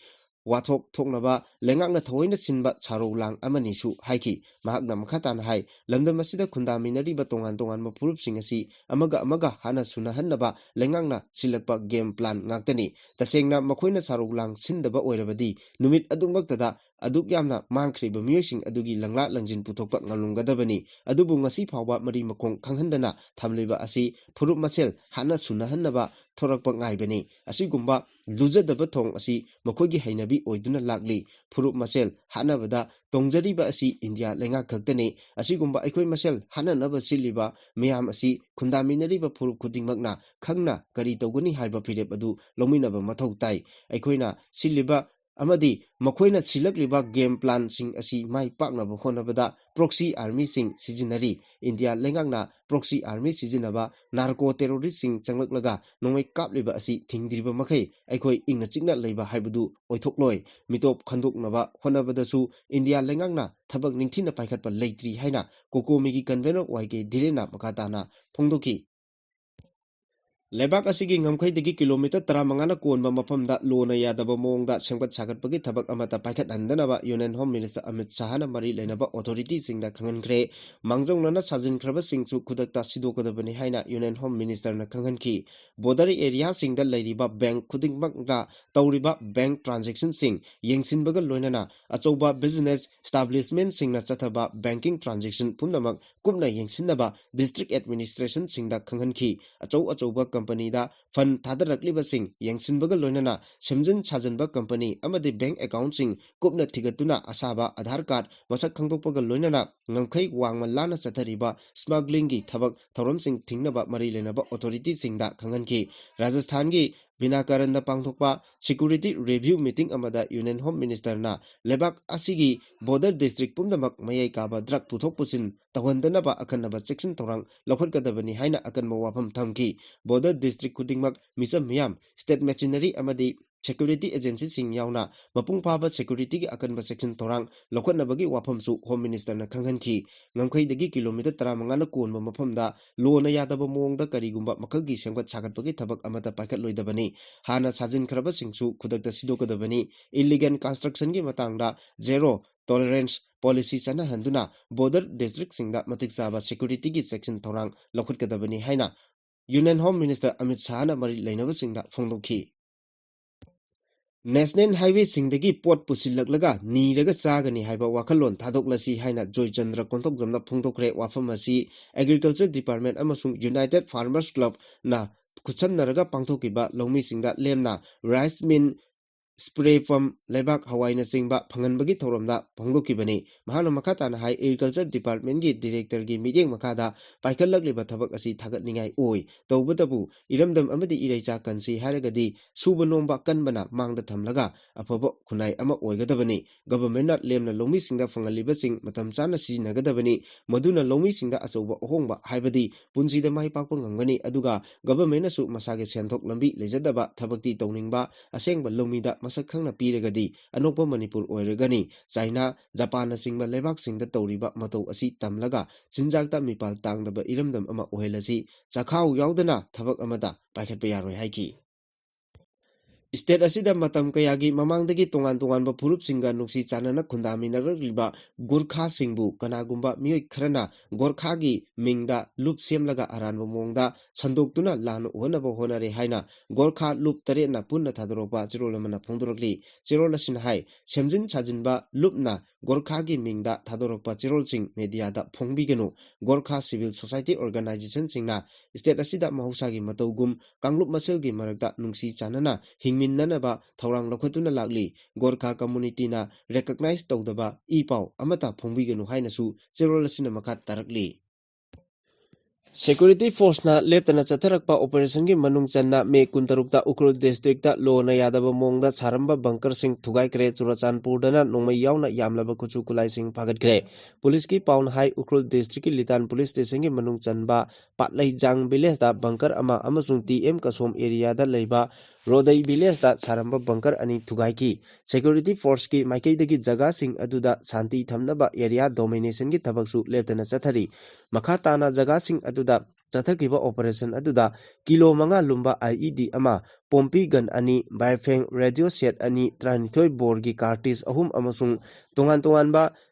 ꯋꯥꯊꯣꯛ ꯊꯣꯛꯅꯕ ꯂꯩꯉꯥꯛꯅ ꯊꯑꯣꯏꯅ ꯁꯤꯟꯕ ꯁꯥꯔꯧ ꯂꯥꯡ ꯑꯃꯅꯤꯁꯨ ꯍꯥꯏꯈꯤ꯫ ꯃꯍꯥꯛꯅ ꯃꯈꯥ ꯇꯥꯅ ꯍꯥꯏ, ꯂꯝꯗꯝ ꯑꯁꯤꯗ ꯈꯨꯟꯗꯥꯃꯤꯟꯅꯔꯤꯕ ꯇꯣꯉꯥꯟ ꯇꯣꯉꯥꯟꯕ ꯐꯨꯔꯨꯞꯁꯤꯡ ꯑꯁꯤ ꯑꯃꯒ ꯑꯃꯒ ꯍꯥꯠꯅ ꯁꯨꯅꯍꯟꯅꯕ ꯂꯩꯉꯥꯛꯅ ꯁꯤꯜꯂꯛꯄ game plan ꯉꯥꯛꯇꯅꯤ꯫ ꯇꯁꯦꯡꯅ ꯃꯈꯣꯏꯅ ꯁꯥꯔꯧ ꯂꯥꯡ ꯁꯤꯟꯗꯕ ꯑꯣꯏꯔꯕꯗꯤ ꯅꯨꯃꯤꯠ ꯑꯗꯨꯃꯛꯇꯗ ꯑꯗꯨꯛ ꯌꯥꯝꯅ ꯃꯥꯡꯈ꯭ꯔꯤꯕ ꯃꯤꯑꯣꯏꯁꯤꯡ ꯑꯗꯨꯒꯤ ꯂꯪꯂꯥ ꯂꯪꯖꯤꯟ ꯄꯨꯊꯣꯛꯄ ꯉꯝꯂꯝꯒꯗꯕꯅꯤ꯫ ꯑꯗꯨꯕꯨ ꯉꯁꯤ ꯐꯥꯎꯕ ꯃꯔꯤ ꯃꯈꯣꯡ ꯈꯪꯍꯟꯗꯅ ꯊꯝꯂꯤꯕ ꯑꯁꯤ ꯐꯨꯔꯨꯞ ꯃꯁꯦꯜ ꯍꯥꯠꯅ ꯁꯨꯅꯍꯟꯅꯕ ꯊꯣꯔꯛꯄ ꯉꯥꯏꯕꯅꯤ꯫ ꯑꯁꯤꯒꯨꯝꯕ ꯂꯨꯖꯗꯕ ꯊꯣꯡ ꯑꯁꯤ ꯃꯈꯣꯏꯒꯤ ꯍꯩꯅꯕꯤ ꯑꯣꯏꯗꯨꯅ ꯂꯥꯛꯂꯤ꯫ ꯐꯨꯔꯨꯞ ꯃꯁꯦꯜ ꯍꯥꯠꯅꯕꯗ ꯇꯣꯡꯖꯔꯤꯕ ꯑꯁꯤ ꯏꯟꯗꯤꯌꯥ ꯂꯩꯉꯥꯛ ꯈꯛꯇꯅꯤ꯫ ꯑꯁꯤꯒꯨꯝꯕ ꯑꯩꯈꯣꯏ ꯃꯁꯦꯜ ꯍꯥꯠꯅꯅꯕ ꯁꯤꯜꯂꯤꯕ ꯃꯌꯥꯝ ꯑꯁꯤ ꯈꯨꯟꯗꯥꯃꯤꯟꯅꯔꯤꯕ ꯐꯨꯔꯨꯞ ꯈꯨꯗꯤꯡꯃꯛꯅ ꯈꯪꯅ ꯀꯔꯤ ꯇꯧꯒꯅꯤ ꯍꯥꯏꯕ ꯐꯤꯔꯦꯞ ꯑꯗꯨ ꯂꯧꯃꯤꯟꯅꯕ ꯃꯊꯧ ꯇꯥꯏ꯫ ꯑꯩꯈꯣꯏꯅ ꯁꯤꯜꯂꯤꯕ ꯑꯃꯗꯤ ꯃꯈꯣꯏꯅ ꯁꯤꯜꯂꯛꯂꯤꯕ game planꯁꯤꯡ ꯑꯁꯤ ꯃꯥꯏ ꯄꯥꯛꯅꯕ ꯍꯣꯠꯅꯕꯗ proxy armyꯁꯤꯡ ꯁꯤꯖꯤꯟꯅꯔꯤ꯫ ꯏꯟꯗꯤꯌꯥ ꯂꯩꯉꯥꯛꯅ proxy army ꯁꯤꯖꯤꯟꯅꯕ narco terroristꯁꯤꯡ ꯆꯪꯂꯛꯂꯒ ꯅꯣꯡꯃꯩ ꯀꯥꯞꯂꯤꯕ ꯑꯁꯤ ꯊꯤꯡꯗ꯭ꯔꯤꯕ ꯃꯈꯩ ꯑꯩꯈꯣꯏ ꯏꯪꯅ ꯆꯤꯛꯅ ꯂꯩꯕ ꯍꯥꯏꯕꯗꯨ ꯑꯣꯏꯊꯣꯛꯂꯣꯏ꯫ ꯃꯤꯇꯣꯞ ꯈꯟꯗꯣꯛꯅꯕ ꯍꯣꯠꯅꯕꯗꯁꯨ ꯏꯟꯗꯤꯌꯥ ꯂꯩꯉꯥꯛꯅ ꯊꯕꯛ ꯅꯤꯡꯊꯤꯅ ꯄꯥꯏꯈꯠꯄ ꯂꯩꯇ꯭ꯔꯤ ꯍꯥꯏꯅ COCOMIꯒꯤ convener ꯋꯥꯏ ꯀꯦ ꯙꯤꯔꯦꯟꯅ ꯃꯈꯥ ꯇꯥꯅ ꯐꯣꯡꯗꯣꯛꯈꯤ꯫ ꯂꯩꯕꯥꯛ ꯑꯁꯤꯒꯤ ꯉꯝꯈꯩꯗꯒꯤ ꯀꯤꯂꯣꯃꯤꯇꯔ ꯇꯔꯥꯃꯉꯥꯅ ꯀꯣꯟꯕ ꯃꯐꯝꯗ ꯂꯣꯅ ꯌꯥꯗꯕ ꯃꯑꯣꯡꯗ ꯁꯦꯝꯒꯠ ꯁꯥꯒꯠꯄꯒꯤ ꯊꯕꯛ ꯑꯃꯠꯇ ꯄꯥꯏꯈꯠꯍꯟꯗꯅꯕ Union Home Minister ꯑꯃꯤꯠ ꯁꯥꯍꯅ ꯃꯔꯤ ꯂꯩꯅꯕ authorityꯁꯤꯡꯗ ꯈꯪꯍꯟꯈ꯭ꯔꯦ꯫ ꯃꯥꯡꯖꯧꯅꯅ ꯁꯥꯖꯤꯟꯈ꯭ꯔꯕꯁꯤꯡꯁꯨ ꯈꯨꯗꯛꯇ ꯁꯤꯗꯣꯛꯀꯗꯕꯅꯤ ꯍꯥꯏꯅ Union Home Ministerꯅ ꯈꯪꯍꯟꯈꯤ꯫ Border areaꯁꯤꯡꯗ ꯂꯩꯔꯤꯕ bank ꯈꯨꯗꯤꯡꯃꯛꯇ ꯇꯧꯔꯤꯕ bank transactionꯁꯤꯡ ꯌꯦꯡꯁꯤꯟꯕꯒ ꯂꯣꯏꯅꯅ ꯑꯆꯧꯕ business establishmentꯁꯤꯡꯅ ꯆꯠꯊꯕ banking transaction ꯄꯨꯝꯅꯃꯛ ꯀꯨꯞꯅ ꯌꯦꯡꯁꯤꯟꯅꯕ district administrationꯁꯤꯡꯗ ꯈꯪꯍꯟꯈꯤ꯫ ꯑꯆꯧ ꯑꯆꯧꯕ companyꯗ fund ꯊꯥꯗꯔꯛꯂꯤꯕꯁꯤꯡ ꯌꯦꯡꯁꯤꯟꯕꯒ ꯂꯣꯏꯅꯅ ꯁꯦꯝꯖꯤꯟ ꯁꯥꯖꯤꯟꯕ company ꯑꯃꯗꯤ bank accountꯁꯤꯡ ꯀꯨꯞꯅ ꯊꯤꯒꯠꯇꯨꯅ ꯑꯁꯥꯕ Aadhaar card ꯃꯁꯛ ꯈꯪꯗꯣꯛꯄꯒ ꯂꯣꯏꯅꯅ ꯉꯝꯈꯩ ꯋꯥꯡꯃ ꯂꯥꯟꯅ ꯆꯠꯊꯔꯤꯕ smuggling ꯒꯤ ꯊꯕꯛ ꯊꯧꯔꯝꯁꯤꯡ ꯊꯤꯡꯅꯕ ꯃꯔꯤ ꯂꯩꯅꯕ authority ꯁꯤꯡꯗ ꯈꯪꯍꯟꯈꯤ꯫ ꯔꯥꯖꯁꯊꯥꯟꯒꯤ ꯕꯤꯅꯥꯀꯔꯟꯗ ꯄꯥꯡꯊꯣꯛꯄ security review meeting ꯑꯃꯗ Union Home Minister ꯅ ꯂꯩꯕꯥꯛ ꯑꯁꯤꯒꯤ border district ꯄꯨꯝꯅꯃꯛ ꯃꯌꯥꯏ ꯀꯥꯕ drug ꯄꯨꯊꯣꯛ ꯄꯨꯁꯤꯟ ꯇꯧꯍꯟꯗꯅꯕ ꯑꯈꯟꯅꯕ ꯆꯦꯛꯁꯤꯟ ꯊꯧꯔꯥꯡ ꯂꯧꯈꯠꯀꯗꯕꯅꯤ ꯍꯥꯏꯅ ꯑꯀꯟꯕ ꯋꯥꯐꯝ ꯊꯝꯈꯤ꯫ Border district ꯈꯨꯗꯤꯡꯃꯛ ꯃꯤꯆꯝ ꯃꯤꯌꯥꯝ, state machinery ꯑꯃꯗꯤ security agency ꯁꯤꯡ ꯌꯥꯎꯅ ꯃꯄꯨꯡ ꯐꯥꯕ security ꯒꯤ ꯑꯀꯟꯕ ꯆꯦꯛꯁꯤꯟ ꯊꯧꯔꯥꯡ ꯂꯧꯈꯠꯅꯕꯒꯤ ꯋꯥꯐꯝꯁꯨ Home Minister ꯅ ꯈꯪꯍꯟꯈꯤ꯫ ꯉꯝꯈꯩꯗꯒꯤ ꯀꯤꯂꯣꯃꯤꯇꯔ ꯇꯔꯥꯃꯉꯥꯅ ꯀꯣꯟꯕ ꯃꯐꯝꯗ ꯂꯣꯅ ꯌꯥꯗꯕ ꯃꯑꯣꯡꯗ ꯀꯔꯤꯒꯨꯝꯕ ꯃꯈꯜꯒꯤ ꯁꯦꯝꯒꯠ ꯁꯥꯒꯠꯄꯒꯤ ꯊꯕꯛ ꯑꯃꯠꯇ ꯄꯥꯏꯈꯠꯂꯣꯏꯗꯕꯅꯤ꯫ ꯍꯥꯟꯅ ꯁꯥꯖꯤꯟꯈ꯭ꯔꯕꯁꯤꯡꯁꯨ ꯈꯨꯗꯛꯇ ꯁꯤꯗꯣꯛꯀꯗꯕꯅꯤ꯫ Illegal construction ꯒꯤ ꯃꯇꯥꯡꯗ zero tolerance policy ꯆꯠꯅꯍꯟꯗꯨꯅ border district ꯁꯤꯡꯗ ꯃꯇꯤꯛ ꯆꯥꯕ security ꯒꯤ ꯆꯦꯛꯁꯤꯟ ꯊꯧꯔꯥꯡ ꯂꯧꯈꯠꯀꯗꯕꯅꯤ ꯍꯥꯏꯅ Union Home Minister ꯑꯃꯤꯠ ꯁꯥꯍꯅ ꯃꯔꯤ ꯂꯩꯅꯕꯁꯤꯡꯗ ꯐꯣꯡꯗꯣꯛꯈꯤ꯫ ꯅꯦꯁꯅꯦꯜ ꯍꯥꯏꯋꯦꯁꯤꯡꯗꯒꯤ ꯄꯣꯠ ꯄꯨꯁꯤꯜꯂꯛꯂꯒ ꯅꯤꯔꯒ ꯆꯥꯒꯅꯤ ꯍꯥꯏꯕ ꯋꯥꯈꯜꯂꯣꯟ ꯊꯥꯗꯣꯛꯂꯁꯤ ꯍꯥꯏꯅ ꯖꯣꯏꯆꯟꯗ꯭ꯔ ꯀꯣꯟꯊꯧꯖꯝꯅ ꯐꯣꯡꯗꯣꯛꯈ꯭ꯔꯦ꯫ ꯋꯥꯐꯝ ꯑꯁꯤ ꯑꯦꯒ꯭ꯔꯤꯀꯜꯆꯔ ꯗꯤꯄꯥꯔꯠꯃꯦꯟ ꯑꯃꯁꯨꯡ ꯌꯨꯅꯥꯏꯇꯦꯗ ꯐꯥꯔꯃꯔꯁ ꯀ꯭ꯂꯕꯅ ꯈꯨꯠꯁꯝꯅꯔꯒ ꯄꯥꯡꯊꯣꯛꯈꯤꯕ ꯂꯧꯃꯤꯁꯤꯡꯗ ꯂꯦꯝꯅ ꯔꯥꯏꯁ ꯃꯤꯜ, ꯁ꯭ꯄ꯭ꯔꯦ ꯄꯝ, ꯂꯩꯕꯥꯛ ꯍꯋꯥꯏꯅꯆꯤꯡꯕ ꯐꯪꯍꯟꯕꯒꯤ ꯊꯧꯔꯝꯗ ꯐꯣꯡꯗꯣꯛꯈꯤꯕꯅꯤ꯫ ꯃꯍꯥꯛꯅ ꯃꯈꯥ ꯇꯥꯅ ꯍꯥꯏ, ꯑꯦꯒ꯭ꯔꯤꯀꯜꯆꯔ ꯗꯤꯄꯥꯔꯠꯃꯦꯟꯒꯤ ꯗꯤꯔꯦꯛꯇꯔꯒꯤ ꯃꯤꯠꯌꯦꯡ ꯃꯈꯥꯗ ꯄꯥꯏꯈꯠꯂꯛꯂꯤꯕ ꯊꯕꯛ ꯑꯁꯤ ꯊꯥꯒꯠꯅꯤꯡꯉꯥꯏ ꯑꯣꯏ꯫ ꯇꯧꯕꯇꯕꯨ ꯏꯔꯝꯗꯝ ꯑꯃꯗꯤ ꯏꯔꯩꯆꯥ ꯀꯟꯁꯤ ꯍꯥꯏꯔꯒꯗꯤ ꯁꯨꯕ ꯅꯣꯝꯕ ꯀꯟꯕꯅ ꯃꯥꯡꯗ ꯊꯝꯂꯒ ꯑꯐꯕ ꯈꯨꯟꯅꯥꯏ ꯑꯃ ꯑꯣꯏꯒꯗꯕꯅꯤ꯫ ꯒꯚꯔꯟꯃꯦꯟꯠꯅ ꯂꯦꯝꯅ ꯂꯧꯃꯤꯁꯤꯡꯗ ꯐꯪꯍꯜꯂꯤꯕꯁꯤꯡ ꯃꯇꯝ ꯆꯥꯅ ꯁꯤꯖꯤꯟꯅꯒꯗꯕꯅꯤ꯫ ꯃꯗꯨꯅ ꯂꯧꯃꯤꯁꯤꯡꯗ ꯑꯆꯧꯕ ꯑꯍꯣꯡꯕ ꯍꯥꯏꯕꯗꯤ ꯄꯨꯟꯁꯤꯗ ꯃꯥꯏ ꯄꯥꯛꯄ ꯉꯝꯒꯅꯤ꯫ ꯑꯗꯨꯒ ꯒꯚꯔꯟꯃꯦꯟꯠꯅꯁꯨ ꯃꯁꯥꯒꯤ ꯁꯦꯟꯊꯣꯛ ꯂꯝꯕꯤ ꯂꯩꯖꯗꯕ ꯊꯕꯛꯇꯤ ꯇꯧꯅꯤꯡꯕ ꯑꯁꯦꯡꯕ ꯂꯧꯃꯤꯗ ꯃꯁꯛ ꯈꯪꯅ ꯄꯤꯔꯒꯗꯤ ꯑꯅꯣꯛꯄ ꯃꯅꯤꯄꯨꯔ ꯑꯣꯏꯔꯒꯅꯤ꯫ ꯆꯥꯏꯅꯥ, ꯖꯄꯥꯟꯅꯆꯤꯡꯕ ꯂꯩꯕꯥꯛꯁꯤꯡꯗ ꯇꯧꯔꯤꯕ ꯃꯇꯧ ꯑꯁꯤ ꯇꯝꯂꯒ ꯆꯤꯟꯖꯥꯛꯇ ꯃꯤꯄꯥꯜ ꯇꯥꯡꯗꯕ ꯏꯔꯝꯗꯝ ꯑꯃ ꯑꯣꯏꯍꯜꯂꯁꯤ꯫ ꯆꯥꯛꯈꯥꯎ ꯌꯥꯎꯗꯅ ꯊꯕꯛ ꯑꯃꯠꯇ ꯄꯥꯏꯈꯠꯄ ꯌꯥꯔꯣꯏ ꯍꯥꯏꯈꯤ꯫ ꯁ꯭ꯇꯦꯠ ꯑꯁꯤꯗ ꯃꯇꯝ ꯀꯌꯥꯒꯤ ꯃꯃꯥꯡꯗꯒꯤ ꯇꯣꯉꯥꯟ ꯇꯣꯉꯥꯟꯕ ꯐꯨꯔꯨꯞꯁꯤꯡꯒ ꯅꯨꯡꯁꯤ ꯆꯥꯟꯅꯅ ꯈꯨꯟꯗꯥꯃꯤꯟꯅꯔꯛꯂꯤꯕ ꯒꯣꯔꯈꯥꯁꯤꯡꯕꯨ ꯀꯅꯥꯒꯨꯝꯕ ꯃꯤꯑꯣꯏ ꯈꯔꯅ ꯒꯣꯔꯈꯥꯒꯤ ꯃꯤꯡꯗ ꯂꯨꯞ ꯁꯦꯝꯂꯒ ꯑꯔꯥꯟꯕ ꯃꯑꯣꯡꯗ ꯁꯟꯗꯣꯛꯇꯨꯅ ꯂꯥꯟꯅ ꯎꯍꯟꯅꯕ ꯍꯣꯠꯅꯔꯦ ꯍꯥꯏꯅ ꯒꯣꯔꯈꯥ ꯂꯨꯞ ꯇꯔꯦꯠꯅ ꯄꯨꯟꯅ ꯊꯥꯗꯣꯔꯛꯄ ꯆꯦꯔꯣꯜ ꯑꯃꯅ ꯐꯣꯡꯗꯣꯔꯛꯂꯤ꯫ ꯆꯦꯔꯣꯜ ꯑꯁꯤꯅ ꯍꯥꯏ, ꯁꯦꯝꯖꯤꯟ ꯁꯥꯖꯤꯟꯕ ꯂꯨꯞꯅ ꯒꯣꯔꯈꯥꯒꯤ ꯃꯤꯡꯗ ꯊꯥꯗꯣꯔꯛꯄ ꯆꯦꯔꯣꯜꯁꯤꯡ ꯃꯦꯗꯤꯌꯥꯗ ꯐꯣꯡꯕꯤꯒꯅꯨ꯫ ꯒꯣꯔꯈꯥ ꯁꯤꯚꯤꯜ ꯁꯣꯁꯥꯏꯇꯤ ꯑꯣꯔꯒꯅꯥꯏꯖꯦꯁꯟꯁꯤꯡꯅ ꯁ꯭ꯇꯦꯠ ꯑꯁꯤꯗ ꯃꯍꯧꯁꯥꯒꯤ ꯃꯇꯧꯒꯨꯝ ꯀꯥꯡꯂꯨꯞ ꯃꯁꯦꯜꯒꯤ ꯃꯔꯛꯇ ꯅꯨꯡꯁꯤ ꯆꯥꯟꯅꯅ ꯍꯤꯡꯃꯤꯟꯅꯅꯕ ꯊꯧꯔꯥꯡ ꯂꯧꯈꯠꯇꯨꯅ ꯂꯥꯛꯂꯤ꯫ ꯒꯣꯔꯈꯥ ꯀꯝꯃꯨꯅꯤꯇꯤꯅ ꯔꯦꯀꯒꯅꯥꯏꯖ ꯇꯧꯗꯕ ꯏ ꯄꯥꯎ ꯑꯃꯠꯇ ꯐꯣꯡꯕꯤꯒꯅꯨ ꯍꯥꯏꯅꯁꯨ ꯆꯦꯔꯣꯜ ꯑꯁꯤꯅ ꯃꯈꯥ ꯇꯥꯔꯛꯂꯤ꯫ ꯁꯦꯀ꯭ꯌꯨꯔꯤꯇꯤ ꯐꯣꯔꯁꯅ ꯂꯦꯞꯇꯅ ꯆꯠꯊꯔꯛꯄ ꯑꯣꯄꯔꯦꯁꯟꯒꯤ ꯃꯅꯨꯡ ꯆꯟꯅ ꯃꯦ ꯀꯨꯟꯇꯔꯨꯛꯇ ꯎꯈ꯭ꯔꯨꯜ ꯗꯤꯁꯇ꯭ꯔꯤꯛꯇ ꯂꯣꯅ ꯌꯥꯗꯕ ꯃꯑꯣꯡꯗ ꯁꯥꯔꯝꯕ ꯕꯪꯀꯔꯁꯤꯡ ꯊꯨꯒꯥꯏꯈ꯭ꯔꯦ꯫ ꯆꯨꯔꯥꯆꯥꯟꯄꯨꯔꯗꯅ ꯅꯣꯡꯃꯩ ꯌꯥꯎꯅ ꯌꯥꯝꯂꯕ ꯈꯨꯠꯁꯨ ꯈꯨꯠꯂꯥꯏꯁꯤꯡ ꯐꯥꯒꯠꯈ꯭ꯔꯦ꯫ ꯄꯨꯂꯤꯁꯀꯤ ꯄꯥꯎꯅ ꯍꯥꯏ, ꯎꯈ꯭ꯔꯨꯜ ꯗꯤꯁꯇ꯭ꯔꯤꯛꯀꯤ ꯂꯤꯇꯥꯟ ꯄꯨꯂꯤꯁ ꯁ꯭ꯇꯦꯁꯟꯒꯤ ꯃꯅꯨꯡ ꯆꯟꯕ ꯄꯥꯠꯂꯩꯖꯥꯡ ꯚꯤꯂꯦꯖꯇ ꯕꯪꯀꯔ ꯑꯃ ꯑꯃꯁꯨꯡ ꯇꯤ ꯑꯦꯝ ꯀꯁꯣꯝ ꯑꯦꯔꯤꯌꯥꯗ ꯂꯩꯕ ꯔꯣꯗꯩ ꯚꯤꯂꯦꯖꯇ ꯁꯥꯔꯝꯕ ꯕꯪꯀꯔ ꯑꯅꯤ ꯊꯨꯒꯥꯏꯈꯤ꯫ ꯁꯦꯀ꯭ꯌꯨꯔꯤꯇꯤ ꯐꯣꯔꯁꯀꯤ ꯃꯥꯏꯀꯩꯗꯒꯤ ꯖꯒꯥꯁꯤꯡ ꯑꯗꯨꯗ ꯁꯥꯟꯇꯤ ꯊꯝꯅꯕ ꯑꯦꯔꯤꯌꯥ ꯗꯣꯃꯤꯅꯦꯁꯟꯒꯤ ꯊꯕꯛꯁꯨ ꯂꯦꯞꯇꯅ ꯆꯠꯊꯔꯤ꯫ ꯃꯈꯥ ꯇꯥꯅ ꯖꯒꯥꯁꯤꯡ ꯑꯗꯨꯗ ꯆꯠꯊꯈꯤꯕ ꯑꯣꯄꯔꯦꯁꯟ ꯑꯗꯨꯗ ꯀꯤꯂꯣ ꯃꯉꯥ ꯂꯨꯝꯕ ꯑꯥꯏ ꯏ ꯗꯤ ꯑꯃ, ꯄꯣꯝꯄꯤ ꯒꯟ ꯑꯅꯤ, ꯕꯥꯏꯐꯦꯡ ꯔꯦꯗꯤꯑꯣ ꯁꯦꯠ ꯑꯅꯤ, ꯇꯔꯥꯅꯤꯊꯣꯏ ꯕꯣꯔꯒꯤ ꯀꯥꯔꯇꯤꯖ ꯑꯍꯨꯝ ꯑꯃꯁꯨꯡ ꯇꯣꯉꯥꯟ ꯇꯣꯉꯥꯟꯕ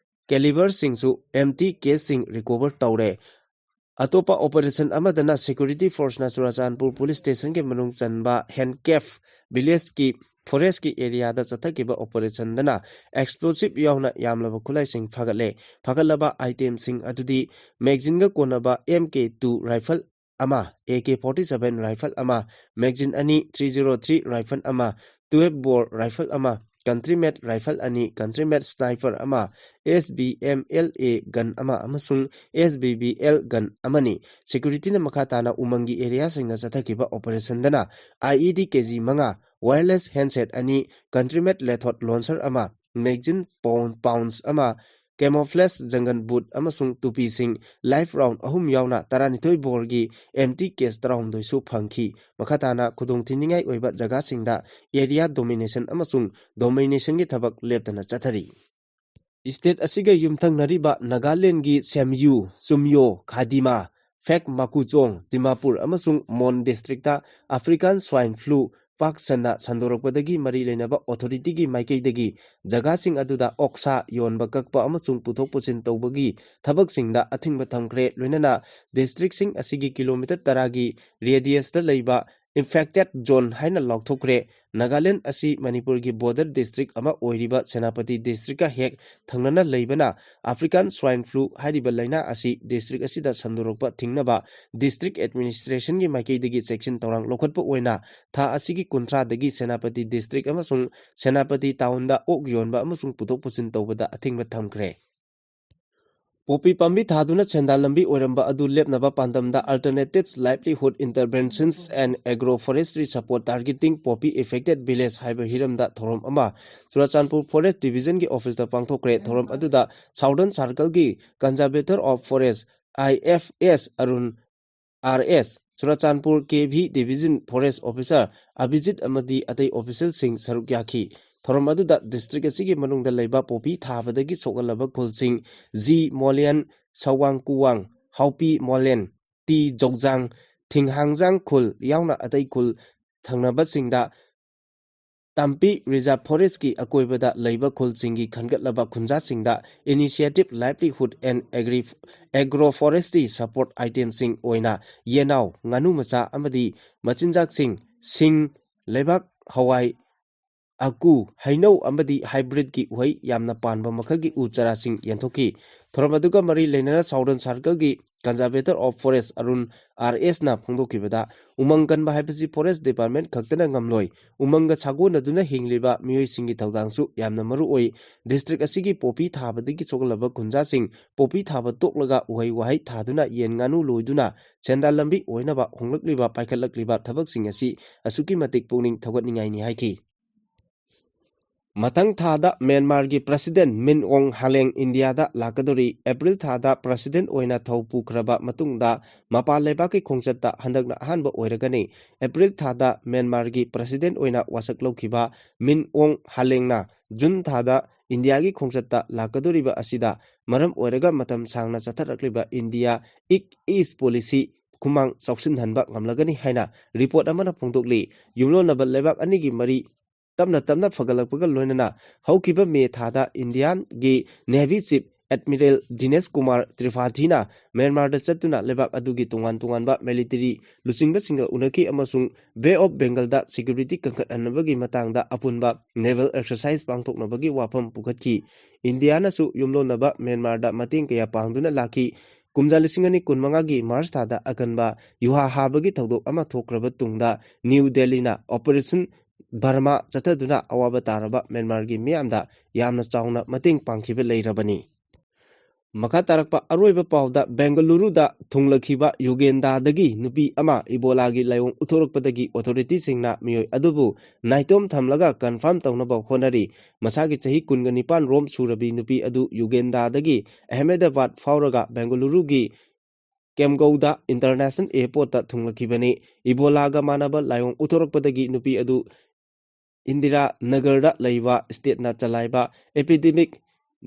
ꯀꯦꯂꯤꯕꯔꯁꯤꯡꯁꯨ ꯑꯦꯝꯇꯤ ꯀꯦꯁꯁꯤꯡ ꯔꯤꯀꯣꯚꯔ ꯇꯧꯔꯦ꯫ ꯑꯇꯣꯞꯄ operation ꯑꯃꯗꯅ security forceꯅ ꯆꯨꯔꯥꯆꯥꯟꯄꯨꯔ police stationꯒꯤ ꯃꯅꯨꯡ ꯆꯟꯕ ꯍꯦꯟꯀꯦꯐ villageꯀꯤ forestꯀꯤ areaꯗ ꯆꯠꯊꯈꯤꯕ operationꯗꯅ explosive ꯌꯥꯎꯅ ꯌꯥꯝꯂꯕ ꯈꯨꯠꯂꯥꯏꯁꯤꯡ ꯐꯥꯒꯠꯂꯦ꯫ ꯐꯥꯒꯠꯂꯕ itemꯁꯤꯡ ꯑꯗꯨꯗꯤ magazineꯒ ꯀꯣꯟꯅꯕ M K two rifle ꯑꯃ, A K forty seven rifle ꯑꯃ, magazine ꯑꯅꯤ, three zero three rifle ꯑꯃ, twelve bore rifle ꯑꯃ, country made rifle ꯑꯅꯤ, country made sniper ꯑꯃ, S B M L A gun ꯑꯃ ꯑꯃꯁꯨꯡ S B B L gun ꯑꯃꯅꯤ꯫ Securityꯅ ꯃꯈꯥ ꯇꯥꯅ ꯎꯃꯪꯒꯤ areaꯁꯤꯡꯗ ꯆꯠꯊꯈꯤꯕ operationꯗꯅ I E D K G ꯃꯉꯥ, wireless handset ꯑꯅꯤ, country made lethot launcher ꯑꯃ, magazine pound, pouch ꯑꯃ, camouflage jungle boot ꯑꯃꯁꯨꯡ ꯇꯨꯄꯤꯁꯤꯡ, live round ꯑꯍꯨꯝ ꯌꯥꯎꯅ ꯇꯔꯥꯅꯤꯊꯣꯏ boreꯒꯤ empty case ꯇꯔꯥꯍꯨꯝꯗꯣꯏꯁꯨ ꯐꯪꯈꯤ꯫ ꯃꯈꯥ ꯇꯥꯅ ꯈꯨꯗꯣꯡꯊꯤꯅꯤꯡꯉꯥꯏ ꯑꯣꯏꯕ ꯖꯒꯥꯁꯤꯡꯗ area domination ꯑꯃꯁꯨꯡ dominationꯒꯤ ꯊꯕꯛ ꯂꯦꯞꯇꯅ ꯆꯠꯊꯔꯤ꯫ State ꯑꯁꯤꯒ ꯌꯨꯝꯊꯪꯅꯔꯤꯕ ꯅꯥꯒꯥꯂꯦꯟꯒꯤ ꯁꯦꯝꯌꯨ, ꯆꯨꯝꯌꯣ, ꯈꯥꯗꯤꯃꯥ, ꯐꯦꯛ ꯃꯀꯨꯆꯣꯡ, ꯗꯤꯃꯥꯄꯨꯔ ꯑꯃꯁꯨꯡ ꯃꯣꯟ districtꯇ African swine flu ꯄꯥꯛ ꯁꯟꯅ ꯁꯟꯗꯣꯔꯛꯄꯗꯒꯤ ꯃꯔꯤ ꯂꯩꯅꯕ authorityꯒꯤ ꯃꯥꯏꯀꯩꯗꯒꯤ ꯖꯒꯥꯁꯤꯡ ꯑꯗꯨꯗ ꯑꯣꯛꯁꯥ ꯌꯣꯟꯕ, ꯀꯛꯄ ꯑꯃꯁꯨꯡ ꯄꯨꯊꯣꯛ ꯄꯨꯁꯤꯟ ꯇꯧꯕꯒꯤ ꯊꯕꯛꯁꯤꯡꯗ ꯑꯊꯤꯡꯕ ꯊꯝꯈ꯭ꯔꯦ꯫ ꯂꯣꯏꯅꯅ districtꯁꯤꯡ ꯑꯁꯤꯒꯤ kilometre ꯇꯔꯥꯒꯤ radiusꯇ ꯂꯩꯕ infected zone ꯍꯥꯏꯅ ꯂꯥꯎꯊꯣꯛꯈ꯭ꯔꯦ꯫ ꯅꯥꯒꯥꯂꯦꯟ ꯑꯁꯤ ꯃꯅꯤꯄꯨꯔꯒꯤ border district ꯑꯃ ꯑꯣꯏꯔꯤꯕ ꯁꯦꯅꯥꯄꯇꯤ districtꯀ ꯍꯦꯛ ꯊꯪꯅꯅ ꯂꯩꯕꯅ African swine flu ꯍꯥꯏꯔꯤꯕ ꯂꯥꯏꯅꯥ ꯑꯁꯤ district ꯑꯁꯤꯗ ꯁꯟꯗꯣꯔꯛꯄ ꯊꯤꯡꯅꯕ district administrationꯒꯤ ꯃꯥꯏꯀꯩꯗꯒꯤ ꯆꯦꯛꯁꯤꯟ ꯊꯧꯔꯥꯡ ꯂꯧꯈꯠꯄ ꯑꯣꯏꯅ ꯊꯥ ꯑꯁꯤꯒꯤ ꯀꯨꯟꯊ꯭ꯔꯥꯗꯒꯤ ꯁꯦꯅꯥꯄꯇꯤ district ꯑꯃꯁꯨꯡ ꯁꯦꯅꯥꯄꯇꯤ townꯗ ꯑꯣꯛ ꯌꯣꯟꯕ ꯑꯃꯁꯨꯡ ꯄꯨꯊꯣꯛ ꯄꯨꯁꯤꯟ ꯇꯧꯕꯗ ꯑꯊꯤꯡꯕ ꯊꯝꯈ꯭ꯔꯦ꯫ ꯄꯣꯄꯤ ꯄꯥꯝꯕꯤ ꯊꯥꯗꯨꯅ ꯁꯦꯟꯗꯥꯟ ꯂꯝꯕꯤ ꯑꯣꯏꯔꯝꯕ ꯑꯗꯨ ꯂꯦꯞꯅꯕ ꯄꯥꯟꯗꯝꯗ Alternative Livelihood Interventions and Agroforestry Support Targeting Poppy Affected Village ꯍꯥꯏꯕ ꯍꯤꯔꯝꯗ ꯊꯧꯔꯝ ꯑꯃ ꯆꯨꯔꯥꯆꯥꯟꯄꯨꯔ Forest Divisionꯒꯤ officeꯇ ꯄꯥꯡꯊꯣꯛꯈ꯭ꯔꯦ꯫ ꯊꯧꯔꯝ ꯑꯗꯨꯗ Southern Circleꯒꯤ Conservator of Forest, I F S, Arun R S, Churachandpur K V Division Forest Officer ꯑꯚꯤꯖꯤꯠ ꯑꯃꯗꯤ ꯑꯇꯩ officialꯁꯤꯡ ꯁꯔꯨꯛ ꯌꯥꯈꯤ꯫ ꯊꯧꯔꯝ ꯑꯗꯨꯗ district ꯑꯁꯤꯒꯤ ꯃꯅꯨꯡꯗ ꯂꯩꯕ ꯄꯣꯄꯤ ꯊꯥꯕꯗꯒꯤ ꯁꯣꯛꯍꯜꯂꯕ ꯈꯨꯜꯁꯤꯡ ꯖꯤ ꯃꯣꯂꯦꯟ, ꯁꯋꯥꯡ ꯀꯨꯋꯥꯡ, ꯍꯥꯎꯄꯤ ꯃꯣꯂꯦꯟ, ꯇꯤ ꯖꯧꯖꯥꯡ, ꯊꯤꯡꯍꯥꯡꯖꯥꯡ ꯈꯨꯜ ꯌꯥꯎꯅ ꯑꯇꯩ ꯈꯨꯜ ꯊꯪꯅꯕꯁꯤꯡꯗ ꯇꯥꯝꯄꯤ Reserve Forestꯀꯤ ꯑꯀꯣꯏꯕꯗ ꯂꯩꯕ ꯈꯨꯜꯁꯤꯡꯒꯤ ꯈꯟꯒꯠꯂꯕ ꯈꯨꯟꯖꯥꯁꯤꯡꯗ Initiative Livelihood and Agri-, Agroforestry Support Itemꯁꯤꯡ ꯑꯣꯏꯅ ꯌꯦꯅꯥꯎ, ꯉꯥꯅꯨ ꯃꯆꯥ ꯑꯃꯗꯤ ꯃꯆꯤꯟꯖꯥꯛꯁꯤꯡ, ꯁꯤꯡ, ꯂꯩꯕꯥꯛ ꯍꯋꯥꯏ, ꯑꯀꯨ, ꯍꯩꯅꯧ ꯑꯃꯗꯤ hybridꯀꯤ ꯎꯍꯩ ꯌꯥꯝꯅ ꯄꯥꯟꯕ ꯃꯈꯜꯒꯤ ꯎ ꯆꯥꯔꯥꯁꯤꯡ ꯌꯦꯟꯊꯣꯛꯈꯤ꯫ ꯊꯧꯔꯝ ꯑꯗꯨꯒ ꯃꯔꯤ ꯂꯩꯅꯅ Southern Circleꯒꯤ Conservator of Forest Arun R Sꯅ ꯐꯣꯡꯗꯣꯛꯈꯤꯕꯗ, ꯎꯃꯪ ꯀꯟꯕ ꯍꯥꯏꯕꯁꯤ Forest Department ꯈꯛꯇꯅ ꯉꯝꯂꯣꯏ꯫ ꯎꯃꯪꯒ ꯁꯥꯒꯣꯟꯅꯗꯨꯅ ꯍꯤꯡꯂꯤꯕ ꯃꯤꯑꯣꯏꯁꯤꯡꯒꯤ ꯊꯧꯗꯥꯡꯁꯨ ꯌꯥꯝꯅ ꯃꯔꯨ ꯑꯣꯏ꯫ District ꯑꯁꯤꯒꯤ ꯄꯣꯄꯤ ꯊꯥꯕꯗꯒꯤ ꯁꯣꯛꯍꯜꯂꯕ ꯈꯨꯟꯖꯥꯁꯤꯡ ꯄꯣꯄꯤ ꯊꯥꯕ ꯇꯣꯛꯂꯒ ꯎꯍꯩ ꯋꯥꯍꯩ ꯊꯥꯗꯨꯅ ꯌꯦꯟ ꯉꯥꯅꯨ ꯂꯣꯏꯗꯨꯅ ꯁꯦꯟꯗꯥꯟ ꯂꯝꯕꯤ ꯑꯣꯏꯅꯕ ꯍꯣꯡꯂꯛꯂꯤꯕ ꯄꯥꯏꯈꯠꯂꯛꯂꯤꯕ ꯊꯕꯛꯁꯤꯡ ꯑꯁꯤ ꯑꯁꯨꯛꯀꯤ ꯃꯇꯤꯛ ꯄꯨꯛꯅꯤꯡ ꯊꯧꯒꯠꯅꯤꯡꯉꯥꯏꯅꯤ ꯍꯥꯏꯈꯤ꯫ ꯃꯊꯪ ꯊꯥꯗ ꯃ꯭ꯌꯥꯟꯃꯥꯔꯒꯤ President Min Aung Hlaing ꯏꯟꯗꯤꯌꯥꯗ ꯂꯥꯛꯀꯗꯧꯔꯤ꯫ ꯑꯦꯄ꯭ꯔꯤꯜ ꯊꯥꯗ President ꯑꯣꯏꯅ ꯊꯧ ꯄꯨꯈ꯭ꯔꯕ ꯃꯇꯨꯡꯗ ꯃꯄꯥꯟ ꯂꯩꯕꯥꯛꯀꯤ ꯈꯣꯡꯆꯠꯇ ꯍꯟꯗꯛꯅ ꯑꯍꯥꯟꯕ ꯑꯣꯏꯔꯒꯅꯤ꯫ ꯑꯦꯄ꯭ꯔꯤꯜ ꯊꯥꯗ ꯃ꯭ꯌꯥꯟꯃꯥꯔꯒꯤ President ꯑꯣꯏꯅ ꯋꯥꯁꯛ ꯂꯧꯈꯤꯕ ꯃꯤꯟ ꯑꯣꯡ ꯍꯥꯂꯦꯡꯅ ꯖꯨꯟ ꯊꯥꯗ ꯏꯟꯗꯤꯌꯥꯒꯤ ꯈꯣꯡꯆꯠꯇ ꯂꯥꯛꯀꯗꯧꯔꯤꯕ ꯑꯁꯤꯗ ꯃꯔꯝ ꯑꯣꯏꯔꯒ ꯃꯇꯝ ꯁꯥꯡꯅ ꯆꯠꯊꯔꯛꯂꯤꯕ ꯏꯟꯗꯤꯌꯥ Act East Policy ꯈꯨꯃꯥꯡ ꯆꯥꯎꯁꯤꯟꯍꯟꯕ ꯉꯝꯂꯒꯅꯤ ꯍꯥꯏꯅ report ꯑꯃꯅ ꯐꯣꯡꯗꯣꯛꯂꯤ꯫ ꯌꯨꯝꯂꯣꯟꯅꯕ ꯂꯩꯕꯥꯛ ꯑꯅꯤꯒꯤ ꯃꯔꯤ ꯇꯞꯅ ꯇꯞꯅ ꯐꯒꯠꯂꯛꯄꯒ ꯂꯣꯏꯅꯅ ꯍꯧꯈꯤꯕ ꯃꯦ ꯊꯥꯗ ꯏꯟꯗꯤꯌꯥꯒꯤ Navy Chief Admiral ꯗꯤꯅꯦꯁ ꯀꯨꯃꯥꯔ ꯇ꯭ꯔꯤꯄꯥꯊꯤꯅ ꯃ꯭ꯌꯥꯟꯃꯥꯔꯗ ꯆꯠꯇꯨꯅ ꯂꯩꯕꯥꯛ ꯑꯗꯨꯒꯤ ꯇꯣꯉꯥꯟ ꯇꯣꯉꯥꯟꯕ military ꯂꯨꯆꯤꯡꯕꯁꯤꯡꯒ ꯎꯅꯈꯤ ꯑꯃꯁꯨꯡ Bay of Bengalꯗ security ꯀꯟꯈꯠꯍꯟꯅꯕꯒꯤ ꯃꯇꯥꯡꯗ ꯑꯄꯨꯟꯕ naval exercise ꯄꯥꯡꯊꯣꯛꯅꯕꯒꯤ ꯋꯥꯐꯝ ꯄꯨꯈꯠꯈꯤ꯫ ꯏꯟꯗꯤꯌꯥꯅꯁꯨ ꯌꯨꯝꯂꯣꯟꯅꯕ ꯃ꯭ꯌꯥꯟꯃꯥꯔꯗ ꯃꯇꯦꯡ ꯀꯌꯥ ꯄꯥꯡꯗꯨꯅ ꯂꯥꯛꯈꯤ꯫ ꯀꯨꯝꯖꯥ ꯂꯤꯁꯤꯡ ꯑꯅꯤ ꯀꯨꯟꯃꯉꯥꯒꯤ ꯃꯥꯔꯆ ꯊꯥꯗ ꯑꯀꯟꯕ ꯌꯨꯍꯥ ꯍꯥꯕꯒꯤ ꯊꯧꯗꯣꯛ ꯑꯃ ꯊꯣꯛꯈ꯭ꯔꯕ ꯇꯨꯡꯗ ꯅ꯭ꯌꯨ ꯗꯦꯜꯂꯤꯅ Operation ꯕꯔꯃꯥ ꯆꯠꯊꯗꯨꯅ ꯑꯋꯥꯕ ꯇꯥꯔꯕ ꯃ꯭ꯌꯥꯟꯃꯥꯔꯒꯤ ꯃꯤꯌꯥꯝꯗ ꯌꯥꯝꯅ ꯆꯥꯎꯅ ꯃꯇꯦꯡ ꯄꯥꯡꯈꯤꯕ ꯂꯩꯔꯕꯅꯤ꯫ ꯃꯈꯥ ꯇꯥꯔꯛꯄ ꯑꯔꯣꯏꯕ ꯄꯥꯎꯗ, ꯕꯦꯡꯒꯂꯨꯔꯨꯗ ꯊꯨꯡꯂꯈꯤꯕ ꯌꯨꯒꯦꯟꯗꯥꯗꯒꯤ ꯅꯨꯄꯤ ꯑꯃ ꯏꯕꯣꯂꯥꯒꯤ ꯂꯥꯏꯑꯣꯡ ꯎꯠꯊꯣꯔꯛꯄꯗꯒꯤ authorityꯁꯤꯡꯅ ꯃꯤꯑꯣꯏ ꯑꯗꯨꯕꯨ ꯅꯥꯏꯇꯣꯝ ꯊꯝꯂꯒ confirm ꯇꯧꯅꯕ ꯍꯣꯠꯅꯔꯤ꯫ ꯃꯁꯥꯒꯤ ꯆꯍꯤ ꯀꯨꯟꯒ ꯅꯤꯄꯥꯟ ꯔꯣꯝ ꯁꯨꯔꯕꯤ ꯅꯨꯄꯤ ꯑꯗꯨ ꯌꯨꯒꯦꯟꯗꯥꯗꯒꯤ ꯑꯍꯃꯦꯗꯕꯥꯗ ꯐꯥꯎꯔꯒ ꯕꯦꯡꯒꯂꯨꯔꯨꯒꯤ ꯀꯦꯝꯒꯧꯗ International Airportꯇ ꯊꯨꯡꯂꯈꯤꯕꯅꯤ꯫ ꯏꯕꯣꯂꯥꯒ ꯃꯥꯟꯅꯕ ꯂꯥꯏꯑꯣꯡ ꯎꯠꯊꯣꯔꯛꯄꯗꯒꯤ ꯅꯨꯄꯤ ꯑꯗꯨ ꯏꯟꯗꯤꯔꯥ ꯅꯒꯔꯗ ꯂꯩꯕ stateꯅ ꯆꯂꯥꯏꯕ Epidemic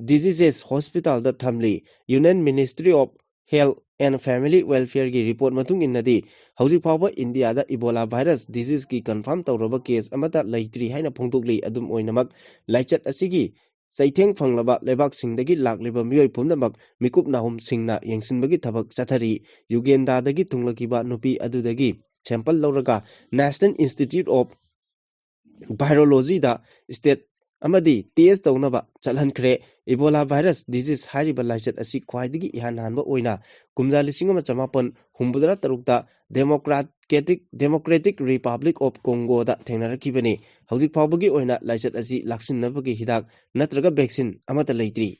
Diseases Hospitalꯗ ꯊꯝꯂꯤ꯫ Union Ministry of Health and Family Welfare ꯒꯤ report ꯃꯇꯨꯡ ꯏꯟꯅꯗꯤ, ꯍꯧꯖꯤꯛ ꯐꯥꯎꯕ ꯏꯟꯗꯤꯌꯥꯗ Ebola virus disease ꯀꯤ confirm ꯇꯧꯔꯕ case ꯑꯃꯠꯇ ꯂꯩꯇ꯭ꯔꯤ ꯍꯥꯏꯅ ꯐꯣꯡꯗꯣꯛꯂꯤ꯫ ꯑꯗꯨꯝ ꯑꯣꯏꯅꯃꯛ, ꯂꯥꯏꯆꯠ ꯑꯁꯤꯒꯤ ꯆꯩꯊꯦꯡ ꯐꯪꯂꯕ ꯂꯩꯕꯥꯛꯁꯤꯡꯗꯒꯤ ꯂꯥꯛꯂꯤꯕ ꯃꯤꯑꯣꯏ ꯄꯨꯝꯅꯃꯛ ꯃꯤꯀꯨꯞ ꯅꯥꯍꯨꯝꯁꯤꯡꯅ ꯌꯦꯡꯁꯤꯟꯕꯒꯤ ꯊꯕꯛ ꯆꯠꯊꯔꯤ꯫ ꯌꯨꯒꯦꯟꯗꯥꯗꯒꯤ ꯊꯨꯡꯂꯛꯈꯤꯕ ꯅꯨꯄꯤ ꯑꯗꯨꯗꯒꯤ sample ꯂꯧꯔꯒ National Institute of Virology the state ꯑꯃꯗꯤ test ꯇꯧꯅꯕ ꯆꯠꯍꯟꯈ꯭ꯔꯦ꯫ Ebola virus disease ꯍꯥꯏꯔꯤꯕ ꯂꯥꯏꯆꯠ ꯑꯁꯤ ꯈ꯭ꯋꯥꯏꯗꯒꯤ ꯏꯍꯥꯟ ꯍꯥꯟꯕ ꯑꯣꯏꯅ ꯀꯨꯝꯖꯥ ꯂꯤꯁꯤꯡ ꯑꯃ ꯆꯃꯥꯄꯟ ꯍꯨꯝꯐꯨꯇꯔꯥ ꯇꯔꯨꯛꯇ Democratic, Democratic Republic of Congo ꯗ ꯊꯦꯡꯅꯔꯛꯈꯤꯕꯅꯤ꯫ ꯍꯧꯖꯤꯛ ꯐꯥꯎꯕꯒꯤ ꯑꯣꯏꯅ ꯂꯥꯏꯆꯠ ꯑꯁꯤ ꯂꯥꯛꯁꯤꯟꯅꯕꯒꯤ ꯍꯤꯗꯥꯛ ꯅꯠꯇ꯭ꯔꯒ vaccine ꯑꯃꯠꯇ ꯂꯩꯇ꯭ꯔꯤ꯫